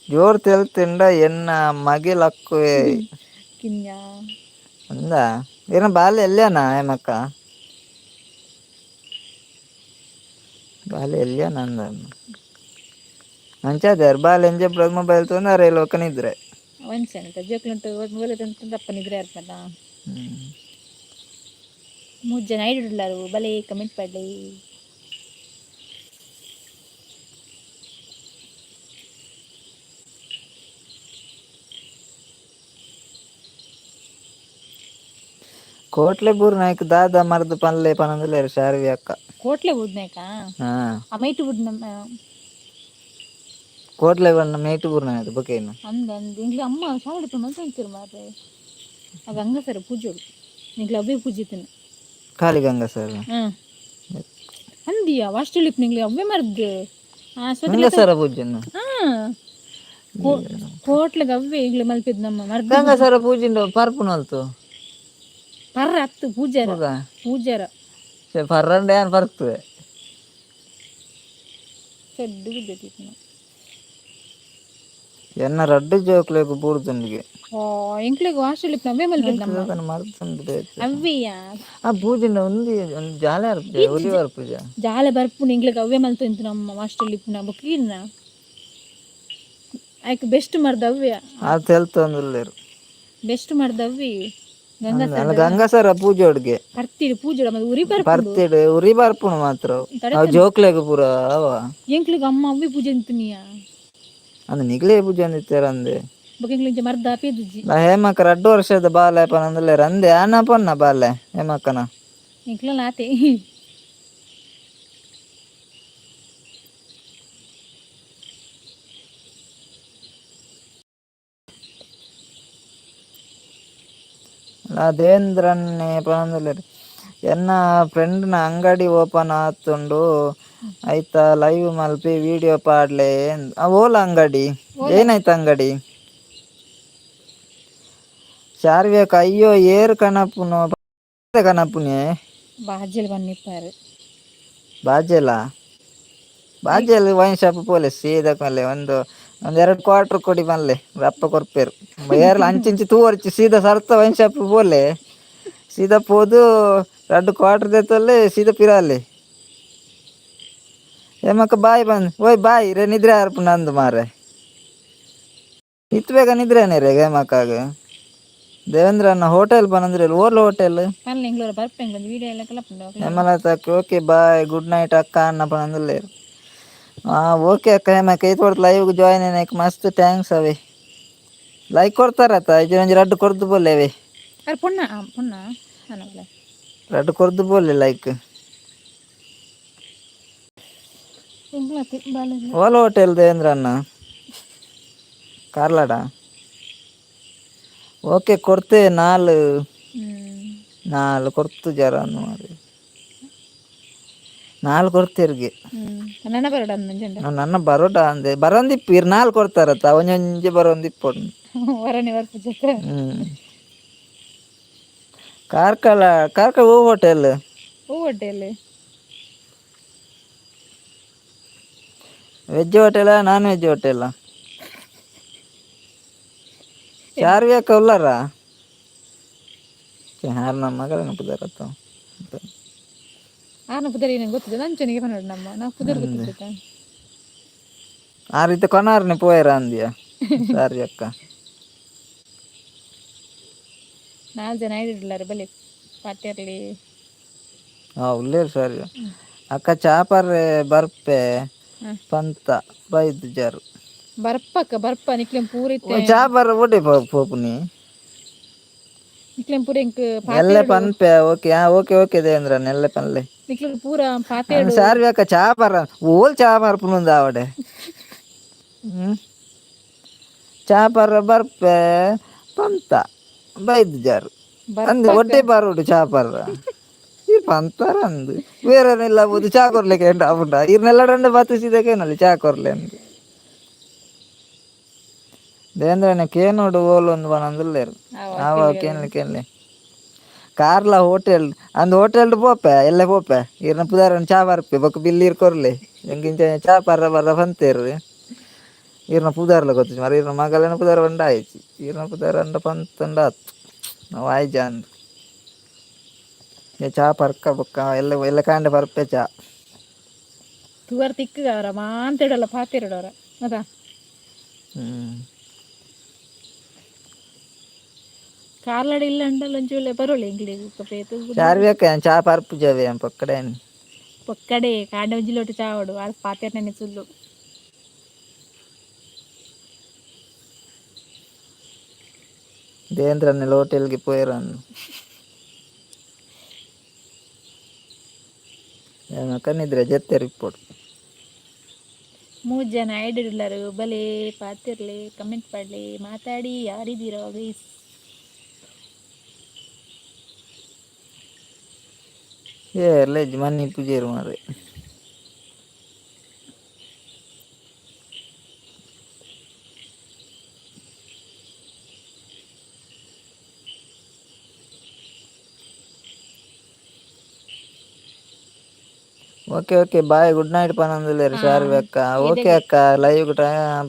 S2: ಜೋರು ತೆಲ್ತಿಂಡ ಎನ್ನ ಮಗೆ ಲಕ್ಕುವೆ.
S1: ಕಿನ್ಯಾ.
S2: ಅಂದ ಏನ ಬಾಲೆ ಎಲ್ಯಾನ ಹೇಮಕ್ಕ ಬಾಲೆ ಎಲ್ಯಾನ ಅಂದ ಅಂಚಾದಾರ್ ಬಾಲೆ ಎಂಜ ಮೊಬೈಲ್ ತೊಂದರೆ ಲೋಕನಿದ್ರೆ.
S1: ಒಂಚೆ ಜೋಕ್ಲುಂಟು ಮೊಬೈಲ್ ತಪ್ಪ ನಿದ್ರೆ ಇರ್ತದ. ಮೂರು ಜನ ಐಡಿಡ್ಲಾರು, ಬಲೆ ಕಮೆಂಟ್ ಪಡ್ಲಿ.
S2: ಕೋಟ್ಲೆ ಬೂರ್ ನಾಯ್ಕ ದಾದಾ ಮರ್ದು ಪನ್ಲೆ ಪನಂದುಲೇರು ಶಾರ್ವಿ ಅಕ್ಕ.
S1: ಕೋಟ್ಲೆ ಬುಡ್ನಾಯ್ಕ?
S2: ಹಾ.
S1: ಆ ಮೈಟು ಬುಡ್ ನಮ್ಮ.
S2: ಕೋಟ್ಲೆ ಬಣ್ಣ ಮೇಟು ಬೂರ್ ನಾಯ್ತು ಬೊಕೇನು.
S1: ಅಂದ ಅಂದ್ ಎಂಕ್ಲೆ ಅಮ್ಮ ಶಾಲೆ ಮಲ್ತ ಅಂತೀರು ಮಾರ್ರೆ. ಆ ಗಂಗಸರ ಪೂಜೋಡು ಎಂಕ್ಲೆ ಅವೇ ಪೂಜಿತನ.
S2: ಕಾಲಿ ಗಂಗಸರ?
S1: ಹಾಂ ಅಂದಿಯ ವಾಸ್ಟುಲಿಪ್ ನಿಂಗ್ಲೆ ಅವೇ ಮರ್ದು ಆ ಸ್ವತಃ.
S2: ಗಂಗಸರ ಪೂಜೆನು?
S1: ಹಾಂ, ಕೋಟ್ಲೆಗ್ ಅವೇ ಎಂಕ್ಲೆ ಮಲ್ಪಿದ್ ನಮ್ಮ ಮರ್ದು.
S2: ಗಂಗಸರ ಪೂಜಿಂಡ ಪರ್ಪುನಲ್ತು.
S1: ಪರ್ರ ಅತ್ತು ಪೂಜಾರ.
S2: ಹೌದಾ?
S1: ಪೂಜಾರ.
S2: ಪರ್ರಂಡೆ ಯಾನ್ ಪರ್ತುವೆ.
S1: ಚೆಡ್ಡು ಬಿದ್ದೈತಿ.
S2: ಎನ್ನ ರಡ್ಡು ಜೋಕ್ಲೆಗ್ ಬೂರ್ದುಂಡಿಗೆ.
S1: ಓ ಎಂಕ್ಲೆಗ್ ವಾಸ್ಟುಲಿಪ್ ಅವೇ ಮಲ್ಪಿದ್ ನಮ್ಮ.
S2: ಮರ್ದುಂಡು ಬೇತೆ.
S1: ಅವ್ವೆಯಾ?
S2: ಆ ಪೂಜಿಂಡ ಒಂದು ಒಂದು ಜಾಲೆ ಅರ್ಪುಜ ಒಲಿ ಬರ್ಪುಜ.
S1: ಜಾಲೆ ಬರ್ಪುಂಡು. ಎಂಕ್ಲೆಗ್ ಅವೇ ಮಲ್ತೊಂತು ನಮ್ಮ ಹಾಸ್ಟೆಲ್ ಇಪ್ಪುನ ಬೊಕ್ಕ ಐಕ್ ಬೆಸ್ಟ್ ಮರ್ದ ಅವ್ವೆ.
S2: ಆ ತೆಲ್ತೊಂದುಲ್ಲೆರ್.
S1: ಬೆಸ್ಟ್ ಮರ್ದ ಅವ್ವೆ ಗಂಗಾ.
S2: ಅಲ್ಲ ಗಂಗಸರ ಪೂಜೆ ಅಡುಗೆ.
S1: ಪರ್ತಿಡ್ ಪೂಜೆ ಮತ್ತೆ ಉರಿ ಬರ್ಪುಂಡು.
S2: ಪರ್ತಿಡ್ ಉರಿ ಬರ್ಪುಂಡು ಮಾತ್ರ ಅವು ಜೋಕ್ಲೆಗ್ ಪೂರ ಅವ.
S1: ಎಂಕ್ಲೆಗ್ ಅಮ್ಮ ಅವ್ವೆ ಪೂಜೆ ಅಂತಿನಿಯ.
S2: ಅಂದ್ ನಿಗ್ಲೇ ಪೂಜೆ ಅಂದಿತ್ತೆರ್ ಅಂದೆ.
S1: ಬೊಕ ಎಂಕ್ಲೆ ಇಂಚ ಮರ್ದ ಆಪೇದುಜಿ.
S2: ಹೇಮಕ್ಕ ರಡ್ಡು ವರ್ಷದ ಬಾಲೆ ಪನಂದುಲ್ಲೆರ್ ಅಂದೆ ಆನ ಪೊನ್ನ ಬಾಲೆ ಹೇಮಕ್ಕನ.
S1: ಎಂಕ್ಲ ಆತೆ.
S2: ದೇವೇಂದ್ರನ್ನೇ ಪನೊಂದುಲ್ಲೆರ್ ಎನ್ನ ಫ್ರೆಂಡ್ನ ಅಂಗಡಿ ಓಪನ್ ಆತುಂಡು ಐತ ಲೈವ್ ಮಲ್ಪಿ ವಿಡಿಯೋ ಪಾಡ್ಲೆ. ಓಲ ಅಂಗಡಿ ಏನಾಯ್ತು ಅಂಗಡಿ? ಶಾರ್ವ್ಯಕ ಅಯ್ಯೋ ಏರ್ ಕನಪುನು ಕನಪುನೆ.
S1: ಬಾಜೆಲ್ ಬನ್ನಿಪ್ಪಾರು.
S2: ಬಾಜೆಲ ಬಾಜೆಲ್ ವೈನ್ ಶಾಪ್ ಪೋಲೆ ಸೀದಾ ಮಲ್ಲೆ ಒಂದು ಒಂದೆರಡು ಕ್ವಾರ್ಟರ್ ಕೊಡಿ ಮಲ್ಲೆ ಅಪ್ಪ ಕೊರ್ಪೇರು ಏರ್ಲ ಅಂಚಿಂಚಿ ತೂವರ್ಚಿ ಸೀದಾ ಸರ್ತ ವೈನ್ ಶಾಪ್ ಪೋಲೆ ಸೀದಾ ಪೋದು ರಡ್ಡು ಕ್ವಾರ್ಟರ್ ದೆತ್ತೊಲ್ಲೆ ಸೀದಾ ಪಿರಾಲೆ. ಏಮಕ್ಕ ಬಾಯ್ ಬಂದ್ ಓಯ್ ಬಾಯ್ ರೇ ನಿದ್ರೆ ಆರ್ಪು ನಂದು ಮಾರೆ ಇತ್ತು ಬೇಗ ನಿದ್ರೆನೇ ರೇ ಹೇಮಕ್ಕಾಗ. ದೇವೇಂದ್ರಣ್ಣ ಹೋಟೆಲ್ ಪನಂದ್ರೆ ಓರ್ಲ ಹೋಟೆಲ್.
S1: ಪನ್ಲೆ ಎಂಕ್ಲೋರ ಬರ್ಪೆ ಎಂಕ್ಲೊಂದು ವಿಡಿಯೋ ಎಲ್ಲ ಕಲಪುಂಡು.
S2: ಹೇಮಲತಾಕ್ okay bye good night ಅಕ್ಕ ಅನ್ನ ಪನಂದುಲ್ಲೇರು. ಹಾಂ ಓಕೆ ಅಕ್ಕ ಹೇಮಕ್ಕ ಏತ್ ಹೊರ್ತು ಲೈವ್ ಜಾಯ್ನ್ ಏನಾಯ್ತು ಮಸ್ತ್ thanks ಅವೇ. ಲೈಕ್ ಕೊಡ್ತಾರತ್ತ ಐಜಿ ಒಂಜಿ ರಡ್ಡು ಕೊರ್ದು ಬೋಲೆವೆ.
S1: ಅರೆ ಪೊಣ್ಣ ಪೊಣ್ಣ ಅನ್ನಲ್ಲ.
S2: ರಡ್ಡು ಕೊರ್ದು ಬೋಲೆ ಲೈಕ್.
S1: ಎಂಕ್ಲಾತಿ ಬಾಲೆ.
S2: ಓಲ ಹೋಟೆಲ್ ದೇವೇಂದ್ರಣ್ಣ. ಕಾರ್ಲಾಡ ಓಕೆ ಕೊರ್ತೆ ನಾಲ್. ನಾಲ್ ಕೊರ್ತು ಜರ ಮಾರಿ, ನಾಲ್ ಕೊರ್ತೆರ್ಗೆ.
S1: ನನ್ನ ಬರೋಡ ಅಂಜಂಡ.
S2: ನನ್ನ ಬರೋಟ ಅಂದೆ ಬರಂದಿಪ್ಪು, ಇರ್ ನಾಲ್ ಕೊಡ್ತಾರತ್ತ, ಒಂಜೊಂಜಿ ಬರೋಂದಿಪ್ಪು.
S1: ವರನೆ ಬರ್ಪು ಜೊತೆ.
S2: ಕಾರ್ಕಳ, ಕಾರ್ಕಳ ಹೂ ಹೋಟೆಲ್.
S1: ಹೂ hotel.
S2: Veg ಹೋಟೆಲಾ, non veg ಹೋಟೆಲಾ? Charvi ಅಕ್ಕ ಉಲ್ಲಾರ? ಯಾರು ನಮ್ಮ ಮಗಳ ಪುದರತ್ತ?
S1: ಆನ ಪುದರ್ ಏನೇನು ಗೊತ್ತಿದೆ ನಂಚನಿಗೆ ಪನ್ನಡ ನಮ್ಮ ನಾವು ಪುದರ್ ಗೊತ್ತಿದ್ದ.
S2: ಆ ರೀತಿ ಕೊನಾರ್ನೆ ಪೋಯರ ಅಂದ್ಯ ಶಾರ್ವಿ ಅಕ್ಕ.
S1: ನಾಲ್ಕು ಜನ ಐದಿಡ್ಲಾರ, ಬಲಿ ಪಾತಿರ್ಲಿ.
S2: ಹಾ, ಉಲ್ಲೇರು ಸರಿ. ಅಕ್ಕ, ಚಾಪರ್ರೆ ಬರ್ಪೆ ಪಂತ ಬೈದು ಜಾರು.
S1: ಬರ್ಪಕ್ಕ ಬರ್ಪ ನಿಕ್ಲೆಂ ಪೂರ ಇತ್ತೆ.
S2: ಚಾಪರ್ ಓಟೆ ಪೋಪುನಿ.
S1: ನಿಕ್ಲೆಂ ಪೂರ ಎಂಕ್.
S2: ಎಲ್ಲೆ ಪನ್ಪೆ. ಓಕೆ, ಹಾ, ಓಕೆ ಓಕೆ ದೇವೇಂದ್ರ, ಎಲ್ಲೆ ಪನ್ಲೆ.
S1: ನಿಕ್ಲೆಗ್ ಪೂರ ಪಾತೆ.
S2: ಶಾರ್ವಿ ಅಕ್ಕ ಚಾಪರ ಓಲ್ ಚಾಪರ್ ಪುನೊಂದು ಆವಡೆ. ಚಾಪರ ಬರ್ಪೆ ಪಂತ ಬೈದು ಜಾರು ಅಂದು ಒಟ್ಟೆ ಬರೋಡು ಚಾಪರ ಈ ಪಂತಾರ ಅಂದು ಬೇರೆನೆಲ್ಲ ಬೋದು ಚಾ ಕೊರ್ಲಿಕ್ಕೆ ಎಂಟ ಆಪುಂಡ ಇರ್ನೆಲ್ಲ ರಂಡ ಬತ್ತಿಸಿದಕೇನಲ್ಲಿ ಚಾ ಕೊರ್ಲೆ ಅಂದು. ದೇವೇಂದ್ರನ ಕೇನೋಡು ಓಲ್ ಒಂದು ಬನಂದುಲ್ಲೇರು. ಆವ ಕೇನ್ಲಿ ಕೇನ್ಲಿ. ಕಾರ್ಲ ಹೋಟೆಲ್ ಅಂದ್ ಹೋಟೆಲ್ ಪೋಪೆ, ಎಲ್ಲೆ ಪೋಪೆ. ಇರ್ನ ಪುದಾರನ್ ಚಾ ಬರ್ಪೆ ಬೊಕ್ಕ ಬಿಲ್ ಇರ್ ಕೊರ್ಲೆ. ಎಂಕಿಂಚ ಚಾ ಪರ್ರ ಬರ್ರ ಪಂತೇರು. ಇರ್ನ ಪುದಾರ್ಲ ಗೊತ್ತಿಜ್ಜಿ ಮಾರ್ರೆ, ಇರ್ನ ಮಗಲೆನ ಪುದಾರ್ ಪಂಡ ಆಯ್ತು, ಇರ್ನ ಪುದಾರ್ ಅಂಡ ಪಂತಂಡ ಆತು. ಅವು ಆಯ್ಜ ಅಂದ್ ಚಾ ಪರ್ಕ ಬೊಕ್ಕ ಎಲ್ಲೆ ಎಲ್ಲೆ ಕಾಂಡೆ ಪರ್ಪೆ ಚಾ.
S1: ತುವರ್ ತಿಕ್ಕ ಅವರ ಮಾಂತಿಡಲ್ಲ ಪಾತಿರಡವರ ಅದ. ಕಾರ್ಲಡ ಇಲ್ಲ ಅಂಡಲ್ಲ ಒಂಚೂಲೆ ಬರೋಲ್ಲ ಎಂಕ್ಲೆಗ್ ಕಪೇತು.
S2: ಶಾರ್ವಿ ಅಕ್ಕ, ಚಾ ಪರ್ಪುಜವೆ ಪೊಕ್ಕಡೆ.
S1: ಪೊಕ್ಕಡೆ ಕಾಂಡೆ ಒಂಜಿ ಲೋಟ ಚಾವಡು ಆರ್ ಪಾತೆರ್ನೆ ಸುಲ್ಲು.
S2: ದೇವೇಂದ್ರನೆಲ್ಲ ಹೋಟೆಲ್ಗೆ ಪೋಯೆರ್ ಕಣ್ಣಿದ್ರೆ ಜತ್ತೆ ರಿಪೋರ್ಟ್.
S1: ಮೂರು ಜನ ಐಡಿಡ್ಲರು, ಬಲೆ ಪಾತಿರ್ಲಿ, ಕಮೆಂಟ್ ಪಡ್ಲಿ, ಮಾತಾಡಿ. ಯಾರಿದ್ದೀರೋ ಗೈಸ್?
S2: ಏ ಲೆಜ್ ಮನ್ನಿ ಪೂಜೆರು ಮಾರ್ರೆ. Okay okay, bye, good night ಪನೊಂದುಲ್ಲೆರ್ Sharvi ಅಕ್ಕ. ಓಕೆ ಅಕ್ಕ, ಲೈವ್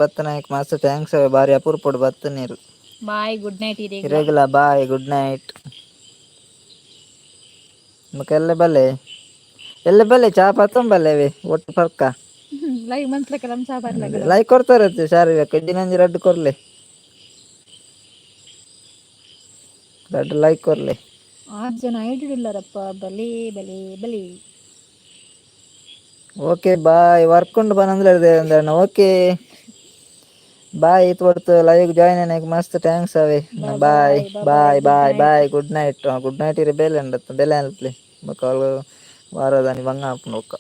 S2: ಬತ್ತನಾಯ್ಕ್ ಮಸ್ತ್ thanks, ಬಾರಿ ಅಪರೂಪೊಡು ಬತ್ತನೀರು.
S1: ಬಾಯ್, ಗುಡ್ ನೈಟ್ ಇದೆ.
S2: ಇರೆಗ್ಲ ಬಾಯ್, ಗುಡ್ ನೈಟ್. ಬೊಕ ಎಲ್ಲೆ ಬಲ್ಲೆ, ಎಲ್ಲೆ ಬಲ್ಲೆ, ಚಾ ಪತ್ತೊಂಬಲ್ಲೆವೆ ಒಟ್ಟು ಪರ್ಕ.
S1: ಲೈವ್ ಮಂತ್ಲಕ್ಕೆ ನಮ್ಮ ಚಾ ಬರ್ಲಾಗ.
S2: ಲೈಕ್ ಕೊಡ್ತಾರೆ ಶಾರ್ವಿ ಅಕ್ಕ, ದಿನಂಜಿ ರಡ್ಡು ಕೊರ್ಲೆ, ರಡ್ಡು ಲೈಕ್ ಕೊರ್ಲೆ.
S1: ಆರು ಜನ ಐಡಿಡ್ಲಾರಪ್ಪ, ಬಲಿ ಬಲಿ ಬಲಿ.
S2: ಓಕೆ ಬಾಯ್, ವರ್ಕ್ ಉಂಡು ಪನೊಂದುಲ್ಲೆರ್ ದೇವೇಂದ್ರಣ್ಣ. ಓಕೆ ಬಾಯ್, ಈತ್ ಪೊರ್ತು ಲೈವ್ ಜಾಯ್ನ್ ಆಯ್ನಕ್ ಮಸ್ತ್ thanks ಅವೆ. Bye bye bye bye, good night. Good night. ಇರೆ ಬೇಲೆ ಉಂಡತ್ತ, ಬೇಲೆ ಅನ್ಪ್ಲೆ. ಬೊಕ ಅವ್ಲು ವಾರದಾನಿ ಬಂಗ ಆಪುಂಡು ಬೊಕ್ಕ.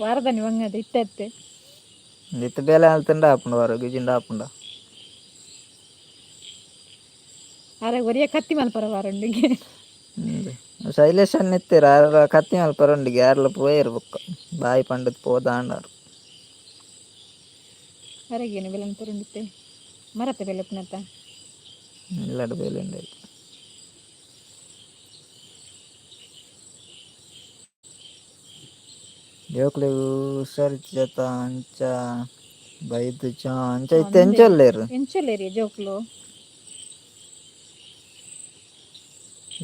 S1: ವಾರದಾನಿ ಬಂಗದ ಇತ್ತತ್ತೆ.
S2: ಇತ್ತೆ ಬೇಲೆ ಅಲ್ತಂಡ ಆಪುಂಡು, ವಾರ ಗಿಜಿಂಡ ಆಪುಂಡ.
S1: ಅರೆ ಒರಿಯ ಕತ್ತಿ ಮಲ್ಪರ ವಾರಂಡಿಗೆ.
S2: ಶೈಲೇಶ್ ಅಣ್ಣ ಇತ್ತೆರ್, ಆರ್ ಕತ್ತಿ ಮಲ್ಪರ ಉಂಡಿಗೆ. ಯಾರ್ಲ ಪೋಯೆರ್ ಬೊಕ್ಕ, ಬಾಯ್ ಪಂಡದ್ ಪೋದಾಂಡಾರ್.
S1: ಅರೆಗೇನು ಬೆಲನ್ ಪುರುಂಡಿತ್ತೆ ಮರತ್ತೆ ಬೆಲೆ ಪುನತ್ತ.
S2: ಇಲ್ಲಡ್ ಬೇಲೆ ಉಂಡು. ಜೋಕ್ಲೆಗ್ ಹುಷಾರಿಜ್ಜತ ಅಂಚ ಬೈದು ಚಾ ಅಂಚ ಇತ್ತೆ ಎಂಚ ಉಲ್ಲೆರ್?
S1: ಎಂಚೊಲ್ಲೇರಿ ಜೋಕ್ಲು?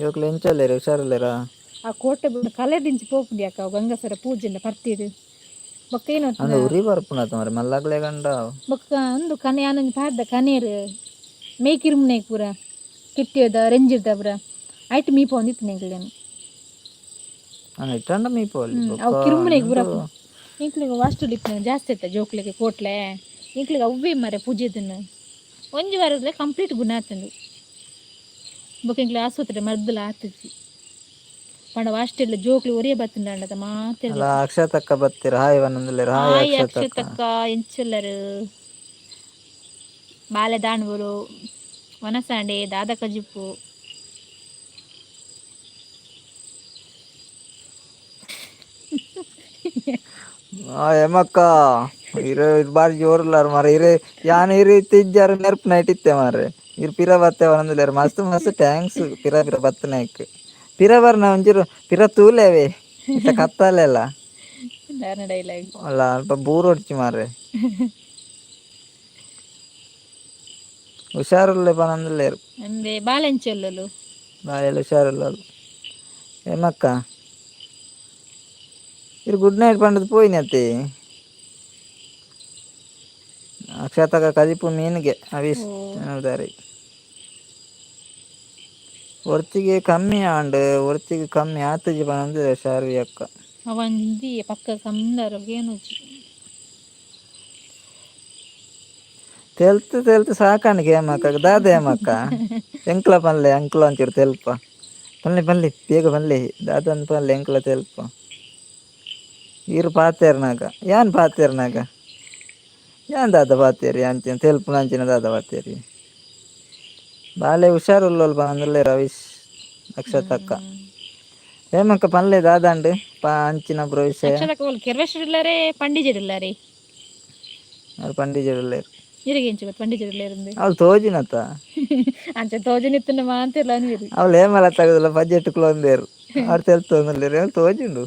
S2: ಜೋಕ್ಲು ಎಂಚ ಉಲ್ಲೆರ್, ಹುಷಾರುಲ್ಲೆರಾ?
S1: ಆ ಕೋಟೆ ಬುಡ ಕಲೆ ದಿಂಚಿ ಪೋಪುಂಡಿ ಅಕ್ಕ, ಅವು ಗಂಗಸರ ಪೂಜೆಂಡ ಪರ್ತಿದ್ ಬೊಕ್ಕ ಏನು?
S2: ಅಂದ್ ಉರಿ ಬರ್ಪುನತ ಮಾರ್ರೆ ಮಲ್ಲಗ್ಲೆ ಗಂಡ.
S1: ಬೊಕ್ಕ ಅಂದು ಕನೆ ಆನೊಂಜಿ ಪಾಡ್ದ ಕನೇರ್ ಮೇಕಿರ್ಮುನೆ ಪೂರ ಕಿಟ್ಟಿಯದ ರೆಂಜಿರ್ದ ಪೂರ ಐಟ್ ಮೀಪೊಂದಿತ್ತು ಎಂಕ್ಲೆನ್.
S2: ಇಟ್ಟಂಡ ಮೀಪೊಲಿ.
S1: ಅವು ಕಿರುಮುನೆಗ್ ಪೂರ ಎಂಕ್ಲೆಗ್ ವಾಸ್ಟು ಇಪ್ಪುನ ಜಾಸ್ತಿ ಇತ್ತ ಜೋಕ್ಲೆಗ್ ಕೋಟ್ಲೆ. ಎಂಕ್ಲೆಗ್ ಅವ್ವೇ ಮಾರ್ರೆ ಪೂಜೆದನ್ನು ಒಂಜಿ ವಾರದಲ್ಲೇ ಕಂಪ್ಲೀಟ್ ಗುಣ ಆತುಂಡು. ಬೊಕ್ಕ ಎಂಕ್ಲೆ ಆಸ್ಪತ್ರೆ ಮರ್ದಲ ಆತುಜಿ. ಪಂಡ ವಾಸ್ಟೆಲ್ ಜೋಕ್ಲು ಒರಿಯ ಬತ್ತುಂಡಾಂಡದ ಮಾತೆರ್ಲ.
S2: ಅಲ್ಲ, ಅಕ್ಷತಕ್ಕ ಬತ್ತೀರ, ಹಾಯ್ ಪನ್ನೊಂದುಲ್ಲೆರ್. ಹಾಯ್.
S1: ಹಾಯ್.
S2: ಅಕ್ಷತಕ್ಕ.
S1: ಅಕ್ಷತಕ್ಕ, ಎಂಚುಲ್ಲರು? ಬಾಲೆ ದಾಣ್ವರು ವನಸಾಂಡೆ ದಾದ ಕಜಿಪು?
S2: ಆ ಎಮಕ್ಕ ಇರು ಬಾರಿ ಜೋರುಲ್ಲಾರ ಮಾರೆ. ಇರು ಯಾನ್ ಇರು ಇಜ್ಜಾರ ನೆರ್ಪು ನೈಟ್ ಇತ್ತೆ ಮಾರೆ. ಇರು ಪಿರ ಬತ್ತೆ ಪನೊಂದುಲ್ಲೆರ್. ಮಸ್ತ್ ಮಸ್ತ್ thanks ಪಿರ ಪಿರ ಬತ್ತನಾಯ್ಕ್. ಪಿರ ಬರ್ನ ಒಂಚೂರು ಪಿರ ತೂಲೆವೆ, ಇತ್ತ ಕತ್ತಲೆಲ್ಲ.
S1: ದಾನ ಡೈಲಾಗ್?
S2: ಅಲ್ಲ, ಅಲ್ಪ ಬೂರೊಡ್ಚಿ ಮಾರೆ. ಹುಷಾರುಲ್ಲೆ ಪನೊಂದುಲ್ಲೆರ್.
S1: ಅಂದೆ, ಬಾಲೆ ಎಂಚುಲ್ಲಲು?
S2: ಬಾಲೆಲ್ ಹುಷಾರುಲ್ಲಲು. ಏಮಕ್ಕ, ಇರು ಗುಡ್ ನೈಟ್ ಪಂಡದ್ ಪೋಯಿನತೆ. ಅಕ್ಷತಕ ಕಜಿಪು ಮೀನ್ಗೆ ಅವಿಸ್.
S1: ಓ.
S2: ದಾರಿ ಒರ್ತಿಗೆ ಕಮ್ಮಿ ಆಂಡ್, ಒರ್ತಿಗೆ ಕಮ್ಮಿ ಆತುಜಿ ಪನೊಂದು ಶಾರ್ವಿ ಅಕ್ಕ.
S1: ಅವಂದಿ ಪಕ್ಕ ಕಂದರ ಗೇನುಜಿ.
S2: ತೆಲ್ತ್ ತೆಲ್ತ್ ಸಾಕಾಣಿಕೆ ಹೇಮಕ್ಕ. ದಾದ ಹೇಮಕ್ಕ, ಎಂಕ್ಲ ಪನ್ಲೆ, ಅಂಕ್ಲ ಒಂಚೂರು ತೆಲ್ಪ ಪನ್ಲೆ, ಪನ್ಲೆ, ಬೇಗ ಪನ್ಲೆ. ದಾದಂದ್ ಪನ್ಲೆ, ಎಂಕ್ಲ ತೆಲ್ಪ. ಈರ್ ಪಾತೆರ್ನಾಗ ಯಾನ್ ಪಾತೆರ್ನಾಗ ಯಾನ್ ದಾದ ಪಾತೆರಿ? ಅಂಚಿನ ತೆಲ್ಪುನ ಅಂಚಿನ ದಾದ ಪಾತೆರಿ? ಬಾಲೆ ಹುಷಾರುಲ್ಲೋಲ್ ಪನೊಂದುಲ್ಲೆ ರವೀಶ್. ಅಕ್ಷತಕ್ಕ, ಹೇಮಕ್ಕ ಪನ್ಲೆ ದಾದಂಡ್ ಪಾ ಅಂಚಿನ ಬ್ರೋ ವಿಷಯ.
S1: ಅಕ್ಷತಕ್ಕ ಓಲ್ ಕೆರ್ವೆಶ್ವರ ಪಂಡಿಜೆಡುಲ್ಲಾರೆ?
S2: ಅವ್ರು ಪಂಡಿಜೆಡುಲ್ಲೆರ್.
S1: ಇರೆಗೆ ಎಂಚ ಗೊತ್ತು ಪಂಡಿಜೆಡುಲ್ಲೇರಂದು?
S2: ಅವ್ಲು ತೋಜಿನತ.
S1: ಅಂಚ ತೋಜನಿತ್ತುಂಡ ಮಾಂತಿರ್ಲ ಅನ್ವಿರಿ.
S2: ಅವ್ಲು ಏಮಲ ತಗದಲ್ಲ ಬಜೆಟ್ ಕ್ಲೋಂದೇರು ಅವ್ರು ತೆಲ್ತೊಂದುಲ್ಲೆರ್. ಅವ್ಲು ತೋಜುಂಡು.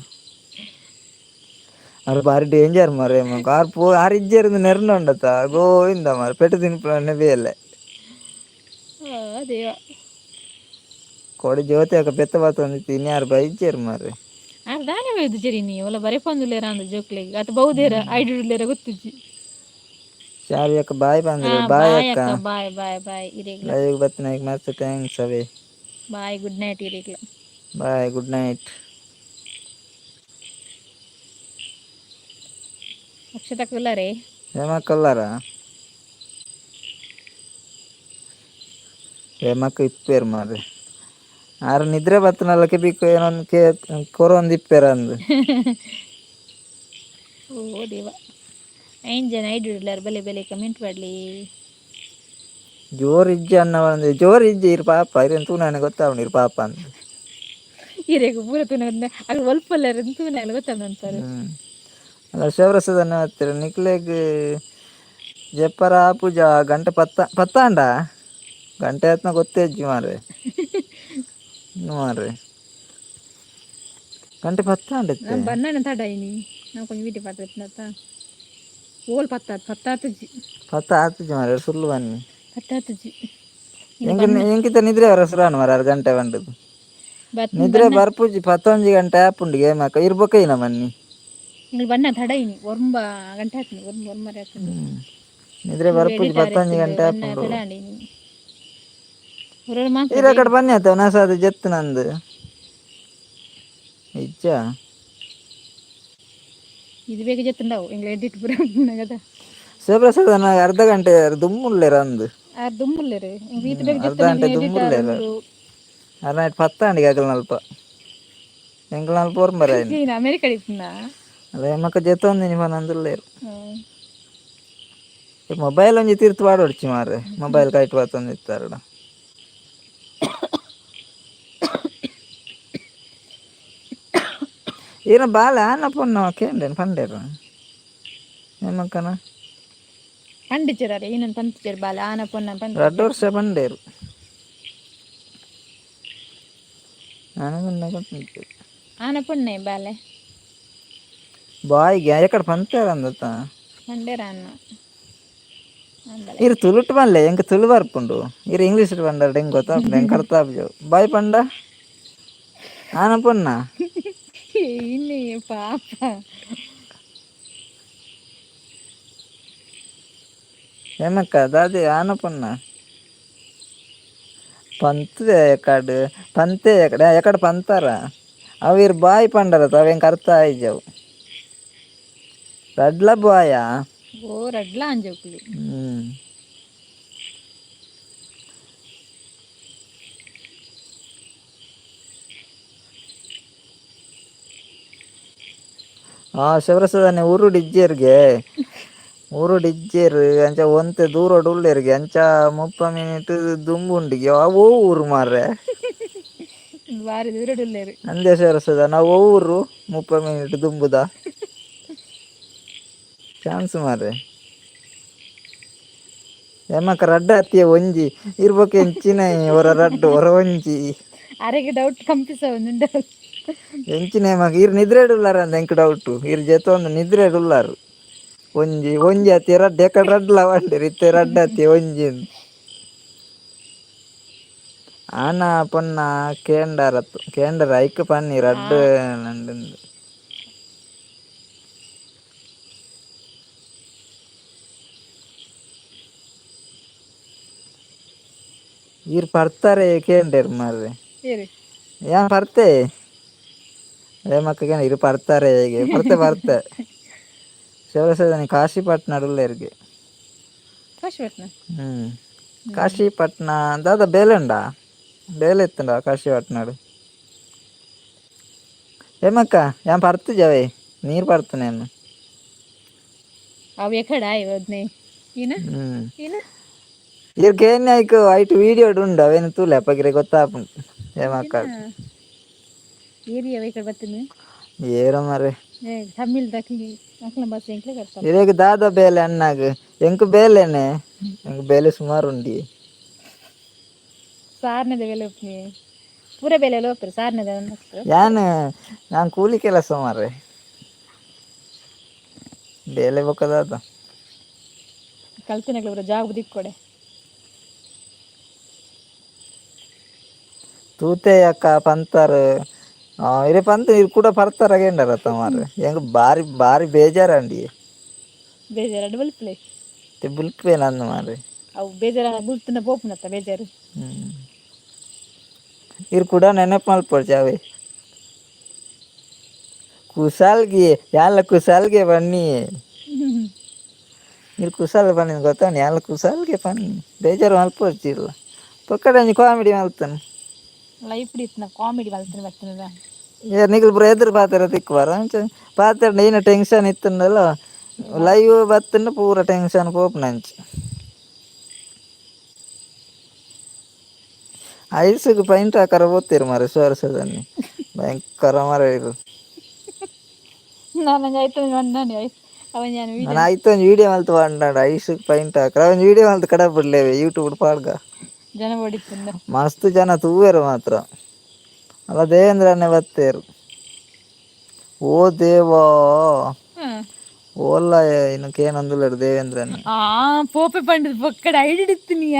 S2: ಅವ್ರು ಬಾರಿ ಡೇಂಜರ್ ಮಾರ್ರೆ. ಆರ್ ಪೋ ಆರ್ ಇಜ್ಜೆರ್ ನೆರ್ನ ಉಂಡತ ಗೋವಿಂದ ಮಾರ್ರೆ, ಪೆಟ್ಟು ತಿನ್ಪುನ ಬೇಲೆ.
S1: ದೇವ.
S2: ಕೊಡಿ ಜ್ಯೋತಿ ಅಕ್ಕ ಪೆತ್ತ ಬಾತೊಂದಿತ್ತು. ಇನ್ಯಾರು ಬೈಜೆರ್ ಮಾರ್ರೆ.
S1: ಆರ್ ದಾನೆ ಬೈದು ಜರಿ ನೀ ಒಲ ಬರೆಪೊಂದುಲ್ಲೇರ ಅಂದ ಜೋಕ್ಲೆಗ್ ಅತ ಬಹುದೇರ ಐಡುಲ್ಲೇರ ಗೊತ್ತುಜ್ಜಿ.
S2: ಶಾರಿ ಅಕ್ಕ ಬಾಯ್ ಬಂದ್ರು. ಬಾಯ್.
S1: ಬಾಯ್.
S2: ಅಕ್ಕ.
S1: ಅಕ್ಕ, ಬಾಯ್ ಬಾಯ್ ಬಾಯ್ ಇರೆಗ್ಲ.
S2: ಲೈವ್ ಬತ್ತಿನಾಯ್ಕ್ ಮಸ್ತ್ thanks ಅವೇ.
S1: ಬಾಯ್, ಗುಡ್ ನೈಟ್ ಇರೆಗ್ಲ.
S2: Bye, good night.
S1: ಅಕ್ಷತಕ್ಕ ಉಲ್ಲಾರೆ?
S2: ಹೇಮಕ್ಕ ಉಲ್ಲಾರ? ಹೇಮಕ್ಕ ಇಪ್ಪೇರು ಮಾರ್ರೆ. ಆರ್ ನಿದ್ರೆ ಬತ್ತನಲ್ಲ, ಕೆಬಿಕ್ ಏನೊಂದು ಕೆ ಕೊರೊಂದು ಇಪ್ಪೇರ ಅಂದ್.
S1: ಓ ದೇವ, ಐನ್ ಜನ ಐಡುಲ್ಲಾರ. ಬಲೆ ಬಲೆ ಕಮೆಂಟ್ ಮಾಡ್ಲಿ.
S2: ಜೋರು ಇಜ್ಜಿ ಅನ್ನ ಒಂದು ಜೋರು ಇಜ್ಜಿ. ಇರ್ ಪಾಪ ಇರೇನು ತೂನಾನೆ ಗೊತ್ತಾವಣ ಇರ್ ಪಾಪ ಅಂದ್.
S1: ಇರೆಗ್ ಪೂರ ತೂನ ಅದು ಒಲ್ಪಲ್ಲಾರ ತೂನಾಗಲ ಗೊತ್ತಾಗ ಅಂತಾರೆ.
S2: ಅಲ್ಲ, ಶಿವಪ್ರಸಾದ್ ಅನ್ನ ಹತ್ತಿರ ನಿಕ್ಲೆಗ್ ಜಪ್ಪರ ಪೂಜಾ ಗಂಟೆ ಪತ್ತ ಪತ್ತಾಂಡ ಗಂಟೆ ಆತ್ನ ಗೊತ್ತೇ ಇಜ್ಜಿ ಮಾರ್ರೆ. ಮಾರ್ರೆ, ಗಂಟೆ ಪತ್ತಾಂಡ ಇತ್ತೆ.
S1: ನಾನು ಬನ್ನಣ ತಡ ಇನಿ ನಾವು ಕೊಂಚ ವೀಡಿಯೋ ಪಾತ್ರ ಓಲ್ ಪತ್ತಾತ್ ಪತ್ತಾತುಜಿ.
S2: ಪತ್ತ ಆತುಜಿ ಮಾರ್ರೆ, ಸುಳ್ಳು ಬನ್ನಿ.
S1: ಪತ್ತಾತುಜಿ.
S2: ಎಂಕ್ ಎಂಕಿತ ನಿದ್ರೆ ವರ ಸುರಾನ್ ಮಾರ್ರೆ. ಆರು ಗಂಟೆ ಬಂಡದು.
S1: ಬತ್.
S2: ನಿದ್ರೆ ಬರ್ಪುಜಿ. ಪತ್ತೊಂಜಿ ಗಂಟೆ ಆಪುಂಡು ಗೇಮಕ್ಕ ಇರ್ಬೊಕ ಇನ ಬನ್ನಿ.
S1: ಎಂಗ್ಲು ಬಣ್ಣ ತಡ ಇನಿ ಒರ್ಂಬ ಗಂಟೆ ಆತ್ನಿ, ಒರ್ಂಬ ಒರ್ಂಬರೆ ಆತುಂಡು.
S2: ನಿದ್ರೆ ಬರ್ಪುಜಿ, ಪತ್ತೊಂಜಿ ಗಂಟೆ ಆಪುಂಡು.
S1: ತಡ ಆಂಡ್ ಇನಿ ಊರಲ್ಲಿ ಮಾತ್ರ.
S2: ಇರ ಕಡೆ ಬನ್ನಿ ಆತ ನಸಾದ ಜೆತ್ತು ನಂದು ಇಜ್ಜ.
S1: ಇದು ಬೇಗ ಜೆತ್ತುಂಡವು ಎಂಗ್ಲ ಎಡಿಟ್ ಪೂರ ಗದ.
S2: ಶಿವಪ್ರಸಾದ್ ಅನ್ನ ಅರ್ಧ ಗಂಟೆ ದುಮ್ಮುಲ್ಲೇರ ಅಂದು.
S1: ಆರ್ ದುಮ್ಮುಲ್ಲೇರು ಎಂಗ್ಲು ಈತ್ ಬೇಗ.
S2: ಅರ್ಧ ಗಂಟೆ ದುಮ್ಮುಲ್ಲೇರ. ಅರ್ಧ ನೈಟ್ ಪತ್ತಾಂಡಿಗೆ ಅಗಲ್ ನಲ್ಪ ಎಂಕಲ್ ನಲ್ಪ ಒರ್ಂಬರ.
S1: ಜೆತ್ತುಂಡ ಅಮೇರಿಕ ಇಪ್ಪುನ.
S2: ಅಲ್ಲ ಮಕ್ಕ ಜೆತ್ತೊಂದಿನಿ ಪನಂದುಲ್ಲೇರು. ಮೊಬೈಲ್ ಒಂಜಿ ತೀರ್ತು ಪಾಡೊಡ್ಚಿ ಮಾರ್ರೆ, ಮೊಬೈಲ್ ಕೈಟ್ ಪತ್ತೊಂದಿತ್ತಾರಡ. ಈನ ಬಾಲೆ ಆನ ಪೊನ್ನ ಕೇಂಡೇನು ಪಂಡೇರು ಏಮಕ್ಕನ.
S1: ಪಂಡಿಚೆರ್ ಏನನ್ ಪಂತಿಚೆರ್ ಬಾಲೆ ಆನ ಪೊನ್ನ ಪಂತ.
S2: ರಡ್ಡು ವರ್ಷ ಪಂಡೇರು. ನಾನು
S1: ಆನ ಪೊನ್ನೆ ಬಾಲೆ.
S2: ಬಾಯಿಗೆ ಎಕಡೆ ಪಂತೇರ ಅಂದತ್ತ.
S1: ಪಂಡೇರ ಅನ್ನ ಅಂದಲೆ.
S2: ಇರು ತುಳುಟ್ ಪನ್ಲೆ, ಎಂಕ್ ತುಳು ಬರ್ಪುಂಡು. ಇರು ಇಂಗ್ಲೀಷ್ ಪಂಡರ್ ಎಂಕ್ ಗೊತ್ತಾಪುಂಡು, ಎಂಕ್ ಅರ್ಥ ಆಪುಜು. ಬಾಯ್ ಪಂಡ ಆನ ಪೊನ್ನ.
S1: ಇನ್ನೆ ಪಾಪ.
S2: ಏಮಕ್ಕ ದಾದೆ ಆನ ಪೊನ್ನ ಪಂತದೆ ಎಕಡ್ ಪಂತೆ ಎಕಡೆ ಎಕಡೆ ಪಂತಾರ ಅವು. ಇರು ಬಾಯ್ ಪಂಡರತ್ತ, ಅವು ಎಂಕ್ ಅರ್ಥ ಆಯ್ಜವು. ರಡ್ಲ ಬಾಯಾ?
S1: ಓ, ರಡ್ಲ ಅಂಜೋಕ್ಲಿ.
S2: ಶಿವಪ್ರಸಾದನೆ ಊರುಡು ಇಜ್ಜೆರ್ಗೆ, ಊರುಡು ಇಜ್ಜೆರ್. ಅಂಚ ಒಂತೆ ದೂರಡ್ ಉಲ್ಲೆರ್ಗೆ. ಅಂಚ 30 ಮಿನಿಟ್ ದುಂಬು ಉಂಡಿಗೆ. ಅವು ಊರು ಮಾರ್ರೆ.
S1: ಬಾರಿ ದೂರಡುಲ್ಲೇರು.
S2: ಅಂದೇ ಶಿವಪ್ರಸಾದ, ನಾವು ಊರು 30 ಮಿನಿಟ್ ದುಂಬುದ ಚಾನ್ಸ್ ಮಾರ್ರೆ. ಎಮಕ ರಡ್ಡ ಅತ್ತಿಯ ಒಂಜಿ ಇರ್ಬೊಕ ಎಂಚಿನ ಒರ ರಡ್ಡು ಒರ ಒಂಜಿ.
S1: ಅರೆಗೆ ಡೌಟ್ ಕಂಪಿಸ ಒಂದುಂಡು.
S2: ಎಂಚಿನ ಮಗ ಇರ್ ನಿದ್ರೆಡ್ ಉಲ್ಲಾರ ಅಂದ ಎಂಕ್ ಡೌಟ್. ಇರ್ ಜೊತೆ ನಿದ್ರೆಡ್ ಉಲ್ಲಾರು. ಒಂಜಿ ಒಂಜಿ ಅತ್ತಿ ರಡ್ಡ್ ಎಕಡೆ ರಡ್ಡ್ಲ ಪಂಡೆರ್, ಇತ್ತೆ ರಡ್ಡ್ ಅತ್ತಿ ಒಂಜಿ. ಆನ ಪೊನ್ನ ಕೇಂಡಾರತ್ತು ಕೇಂಡರ ಐಕ್ ಪನ್ನಿ ರಡ್ಡ್ ನಂಡುಂದು. ಈರ್ ಪರ್ತಾರೆ ಕೇಂಡೆರ್ ಮಾರ್ರೆ.
S1: ಏರಿ?
S2: ಯಾನ್ ಪರ್ತೆ ಮಕ್ಕಗೆ ಇರು ಪರ್ತಾರೆ ಹೇಗೆ ಪರ್ತೆ ಪರ್ತೆ. ಶಿವಪ್ರಸಾದನೆ ಕಾಶಿಪಟ್ನ ಉಲ್ಲೆರ್ಗೆ.
S1: ಕಾಶಿಪಟ್ನ?
S2: ಹ್ಮ್, ಕಾಶಿಪಟ್ನ. ದಾದ ಬೇಲೆ ಉಂಡಾ? ಬೇಲೆ ಇತ್ತುಂಡ ಕಾಶಿಪಟ್ನಾಡು. ಏಮಕ್ಕ ಯಾನ್ ಪರ್ತು ಜವೆ ನೀರು ಪರ್ತುನೇನು.
S1: ಅವು ಎಕಡ ಆಯ್ ಈನ.
S2: ಹ್ಮ್.
S1: ಈನ.
S2: ಇರ್ ಕೇನ್ಯ ಐಕ್ ಐಟ್ ವೀಡಿಯೋ ಉಂಡು, ಅವೇನು ತೂಲೆ ಅಪ್ಪಗಿರೆ ಗೊತ್ತಾಪುಂಡು ಏಮಕ್ಕ.
S1: ಏರಿಯಾ ಈ ಕಡೆ ಬರ್ತೀನಿ.
S2: ಏರ ಮಾರ್ರೆ.
S1: ಏ ತಮಿಳ್ ದಕ್ಲಿ ಅಕ್ಲ ಬಸ್ ಎಂಕ್ಲೆ ಬರ್ತಾರೆ.
S2: ಇರೆಗ್ ದಾದ ಬೇಲೆ ಅಣ್ಣಾಗ್? ಎಂಕ್ ಬೇಲೆನೆ, ಎಂಕ್ ಬೇಲೆ ಸುಮಾರು ಉಂಡಿ.
S1: ಸಾರ್ನೆದ ಬೇಲೆ ಒಪ್ಪಿ, ಪೂರ ಬೇಲೆ ಎಲ್ಲ ಒಪ್ಪರು ಸಾರ್ನೆದ.
S2: ಯಾನ್ ನಾನು ಕೂಲಿ ಕೆಲಸ ಮಾರ್ರೆ. ಬೇಲೆ ಬೊಕ್ಕ ದಾದ?
S1: ಕಲ್ತಿನಕ್ಲೆ ಪೂರ ಜಾಬ್ ದಿಕ್ಕೊಡೆ.
S2: ತೂತೆ ಅಕ್ಕ ಪಂತಾರ್ ಇರೆ ಪಂತ ಇರ್ ಕೂಡ ಪರ್ತಾರ ಕೇಂಡರತ್ತ ಮಾರ್ರೆ. ಎಂಕ್ ಬಾರಿ ಬಾರಿ ಬೇಜಾರಂಡಿ.
S1: ಬೇಜಾರು ಬಲ್ಪ್ಲೆ.
S2: ಬುಲ್ಪೇನಂದು ಮಾರ್ರೆ.
S1: ಅವು ಬೇಜಾರ ಬುಲ್ತುನ ಪೋಪುನತ್ತ ಬೇಜಾರು.
S2: ಹ್ಮ್, ಇರ್ ಕೂಡ ನೆನಪು ಮಲ್ಪೊಡ್ಚಿ ಅವೆ. ಕುಸಾಲ್ಗೆ ಯಾಲ ಕುಸಾಲ್ಗೆ ಬನ್ನಿ. ಇರ್ ಕುಸಾಲ್ ಬನ್ನಿ ಗೊತ್ತಾನೆ ಯಾಲ ಕುಸಾಲ್ಗೆ ಬನ್ನಿ. ಬೇಜಾರು ಮಲ್ಪೊಡ್ಚಿ ಇಲ್ಲ ಪೊಕ್ಕಡೆ ಕಾಮಿಡಿ ಮಲ್ತಾನೆ.
S1: ಲೈಫ್ ಇತ್ತಿನ ಕಾಮಿಡಿ ಮಲ್ತನ ಬರ್ತದ.
S2: ಏ ನಿಕಲ್ ಪೂರ ಎದುರು ಪಾತೆರ ತಿಕ್ಕುವಾರ. ಅಂಚ ಪಾತೆರ ಈನ ಟೆನ್ಷನ್ ಇತ್ತುಂಡಲ್ಲ, ಲೈವ್ ಬತ್ತಂಡ ಪೂರ ಟೆನ್ಷನ್ ಪೋಪುನಂಚ. ಐಸ್ಗ್ ಪೈಂಟ್ ಹಾಕರ ಪೋತೀರು ಮಾರ್ರೆ. ಸೋರ್ಸದನ್ನಿ ಭಯಂಕರ ಮಾರ್ರೆ ಇರು.
S1: ನಾನು ಆಯ್ತು ಬಂದಾನೆ ಅವ ನಾನು.
S2: ನಾನು ಆಯ್ತು ಒಂಜಿ ವೀಡಿಯೋ ಮಲ್ತ್ ಪಂಡ ಐಸ್ಗ್ ಪೈಂಟ್ ಹಾಕರ ಒಂಜಿ ವೀಡಿಯೋ ಮಲ್ತ್ ಕಡ ಬಿಡ್ಲೇವೆ ಯೂಟ್ಯೂಬ್ ಪಾಡ್ಗ.
S1: ಜನ ಹೊಡಿತಂದ.
S2: ಮಸ್ತ್ ಜನ ತೂವೆರು ಮಾತ್ರ ಅಲ್ಲ. ದೇವೇಂದ್ರನ್ನೇ ಬತ್ತೇರು. ಓ ದೇವಾ. ಓಲ್ಲ ಇನ್ನು ಕೇನೊಂದುಲ್ಲೆರ್ ದೇವೇಂದ್ರನ್.
S1: ಆ ಪೋಪೆ ಪಂಡದ ಪೊಕ್ಕಡ ಐಡಿಡಿತ್ತಿನಿಯ.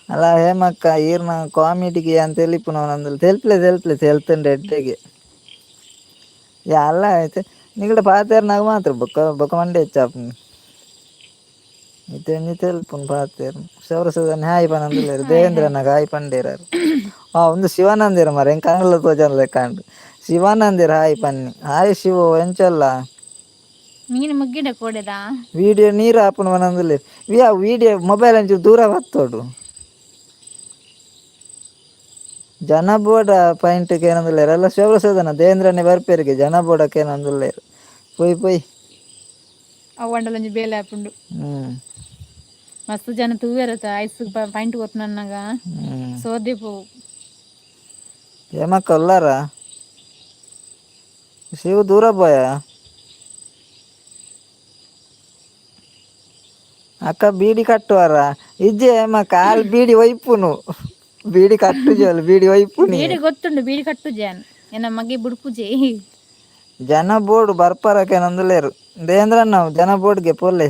S2: ಅಲ್ಲ ಹೇಮಕ್ಕ, ಈರ್ನ ಕಾಮಿಡಿಗೆ ಅಂತ ತೆಲಿಪುನವನಂದುಲ್. ತೆಲ್ಪ್ಲೆ ತೆಲ್ಪ್ಲೆ ತೆಲ್ತುಂಡು ಎಡ್ಡೆಗೆ. ಯಾ ಅಲ್ಲ ಆಯ್ತು ನಿಗಡ ಪಾತೆರ್ನಾಗ ಮಾತ್ರ ಬೊಕ್ಕ ಬೊಕ್ಕ ಮಂಡೆ ಹೆಚ್ಚಾಪುಂಡು. ಇತ್ತೆ ಒಂಜಿ ತೆಲ್ಪುನು ಪಾತೆರ್. ಶೌರಸದನ್ ಹಾಯ್ ಪನೊಂದುಲ್ಲೆರ್. ದೇವೇಂದ್ರನಾಗ ಹಾಯ್ ಪಂಡೇರಾರ್. ಆ ಒಂದು ಶಿವಾನಂದೇರ್ ಮಾರ್ರೆ, ಎಂಕ್ ಕಣ್ಣುಲ ತೋಜಂದ್ ಲೆಕ್ಕ ಶಿವಾನಂದೇರ್ ಹಾಯ್ ಪನ್ನಿ. ಹಾಯ್ ಶಿವು, ಎಂಚಲ್ಲ?
S1: ಮೀನು ಮುಗ್ಗಿಡ ಕೋಡೆದ.
S2: ವೀಡಿಯೋ ನೀರು ಆಪುಂಡು ಪನೊಂದುಲ್ಲೆರ್. ವಿ ಆ ವೀಡಿಯೋ ಮೊಬೈಲ್ ಅಂಚು ದೂರ ಬತ್ತೋಡು. ಜನ ಬೋಡ ಪಾಯಿಂಟ್ ಕೇನೊಂದುಲ್ಲೆರ್. ಅಲ್ಲ ಶಿವಪ್ರಸಾದನ ದೇವೇಂದ್ರನೇ ಬರ್ಪೇರಿಗೆ ಜನ ಬೋಡ ಕೇನೊಂದುಲ್ಲೆರ್. ಪೋಯ್ ಪೋಯ್.
S1: ಅವು ಒಂಡಲೊಂಜಿ ಬೇಲೆ ಆಪುಂಡು.
S2: ಹ್ಮ್.
S1: ಮಸ್ತ್ ಜನ ತೂವೆರತ ಐಸ್ ಪಾಯಿಂಟ್ ಕೊರ್ಪುನನ್ನಾಗ.
S2: ಹ್ಮ್.
S1: ಸೋದೆ ಪೋವು.
S2: ಹೇಮಕ್ಕ ಉಲ್ಲಾರ? ಶಿವ ದೂರ ಪೋಯ. ಅಕ್ಕ ಬೀಡಿ ಕಟ್ಟುವಾರ? ಇಜ್ಜೆ ಹೇಮಕ್ಕ, ಆಲ್ ಬೀಡಿ ಒಯ್ಪುನು. ಬೀಡಿ ಕಟ್ಟುಜಲ್, ಬೀಡಿ ಒಯ್ಪುನಿ.
S1: ಬೀಡಿ ಗೊತ್ತುಂಡು, ಬೀಡಿ ಕಟ್ಟು ಜಾನ್ ಎನ್ನ ಮಗೆ ಬುಡ್ಪುಜೆ.
S2: ಜನ ಬೋರ್ಡ್ ಬರ್ಪರಕೇನೊಂದುಲ್ಲೆರ್. ದೇವೇಂದ್ರಣ್ಣ ಜನ ಬೋರ್ಡ್ಗೆ ಪೋಲೆ.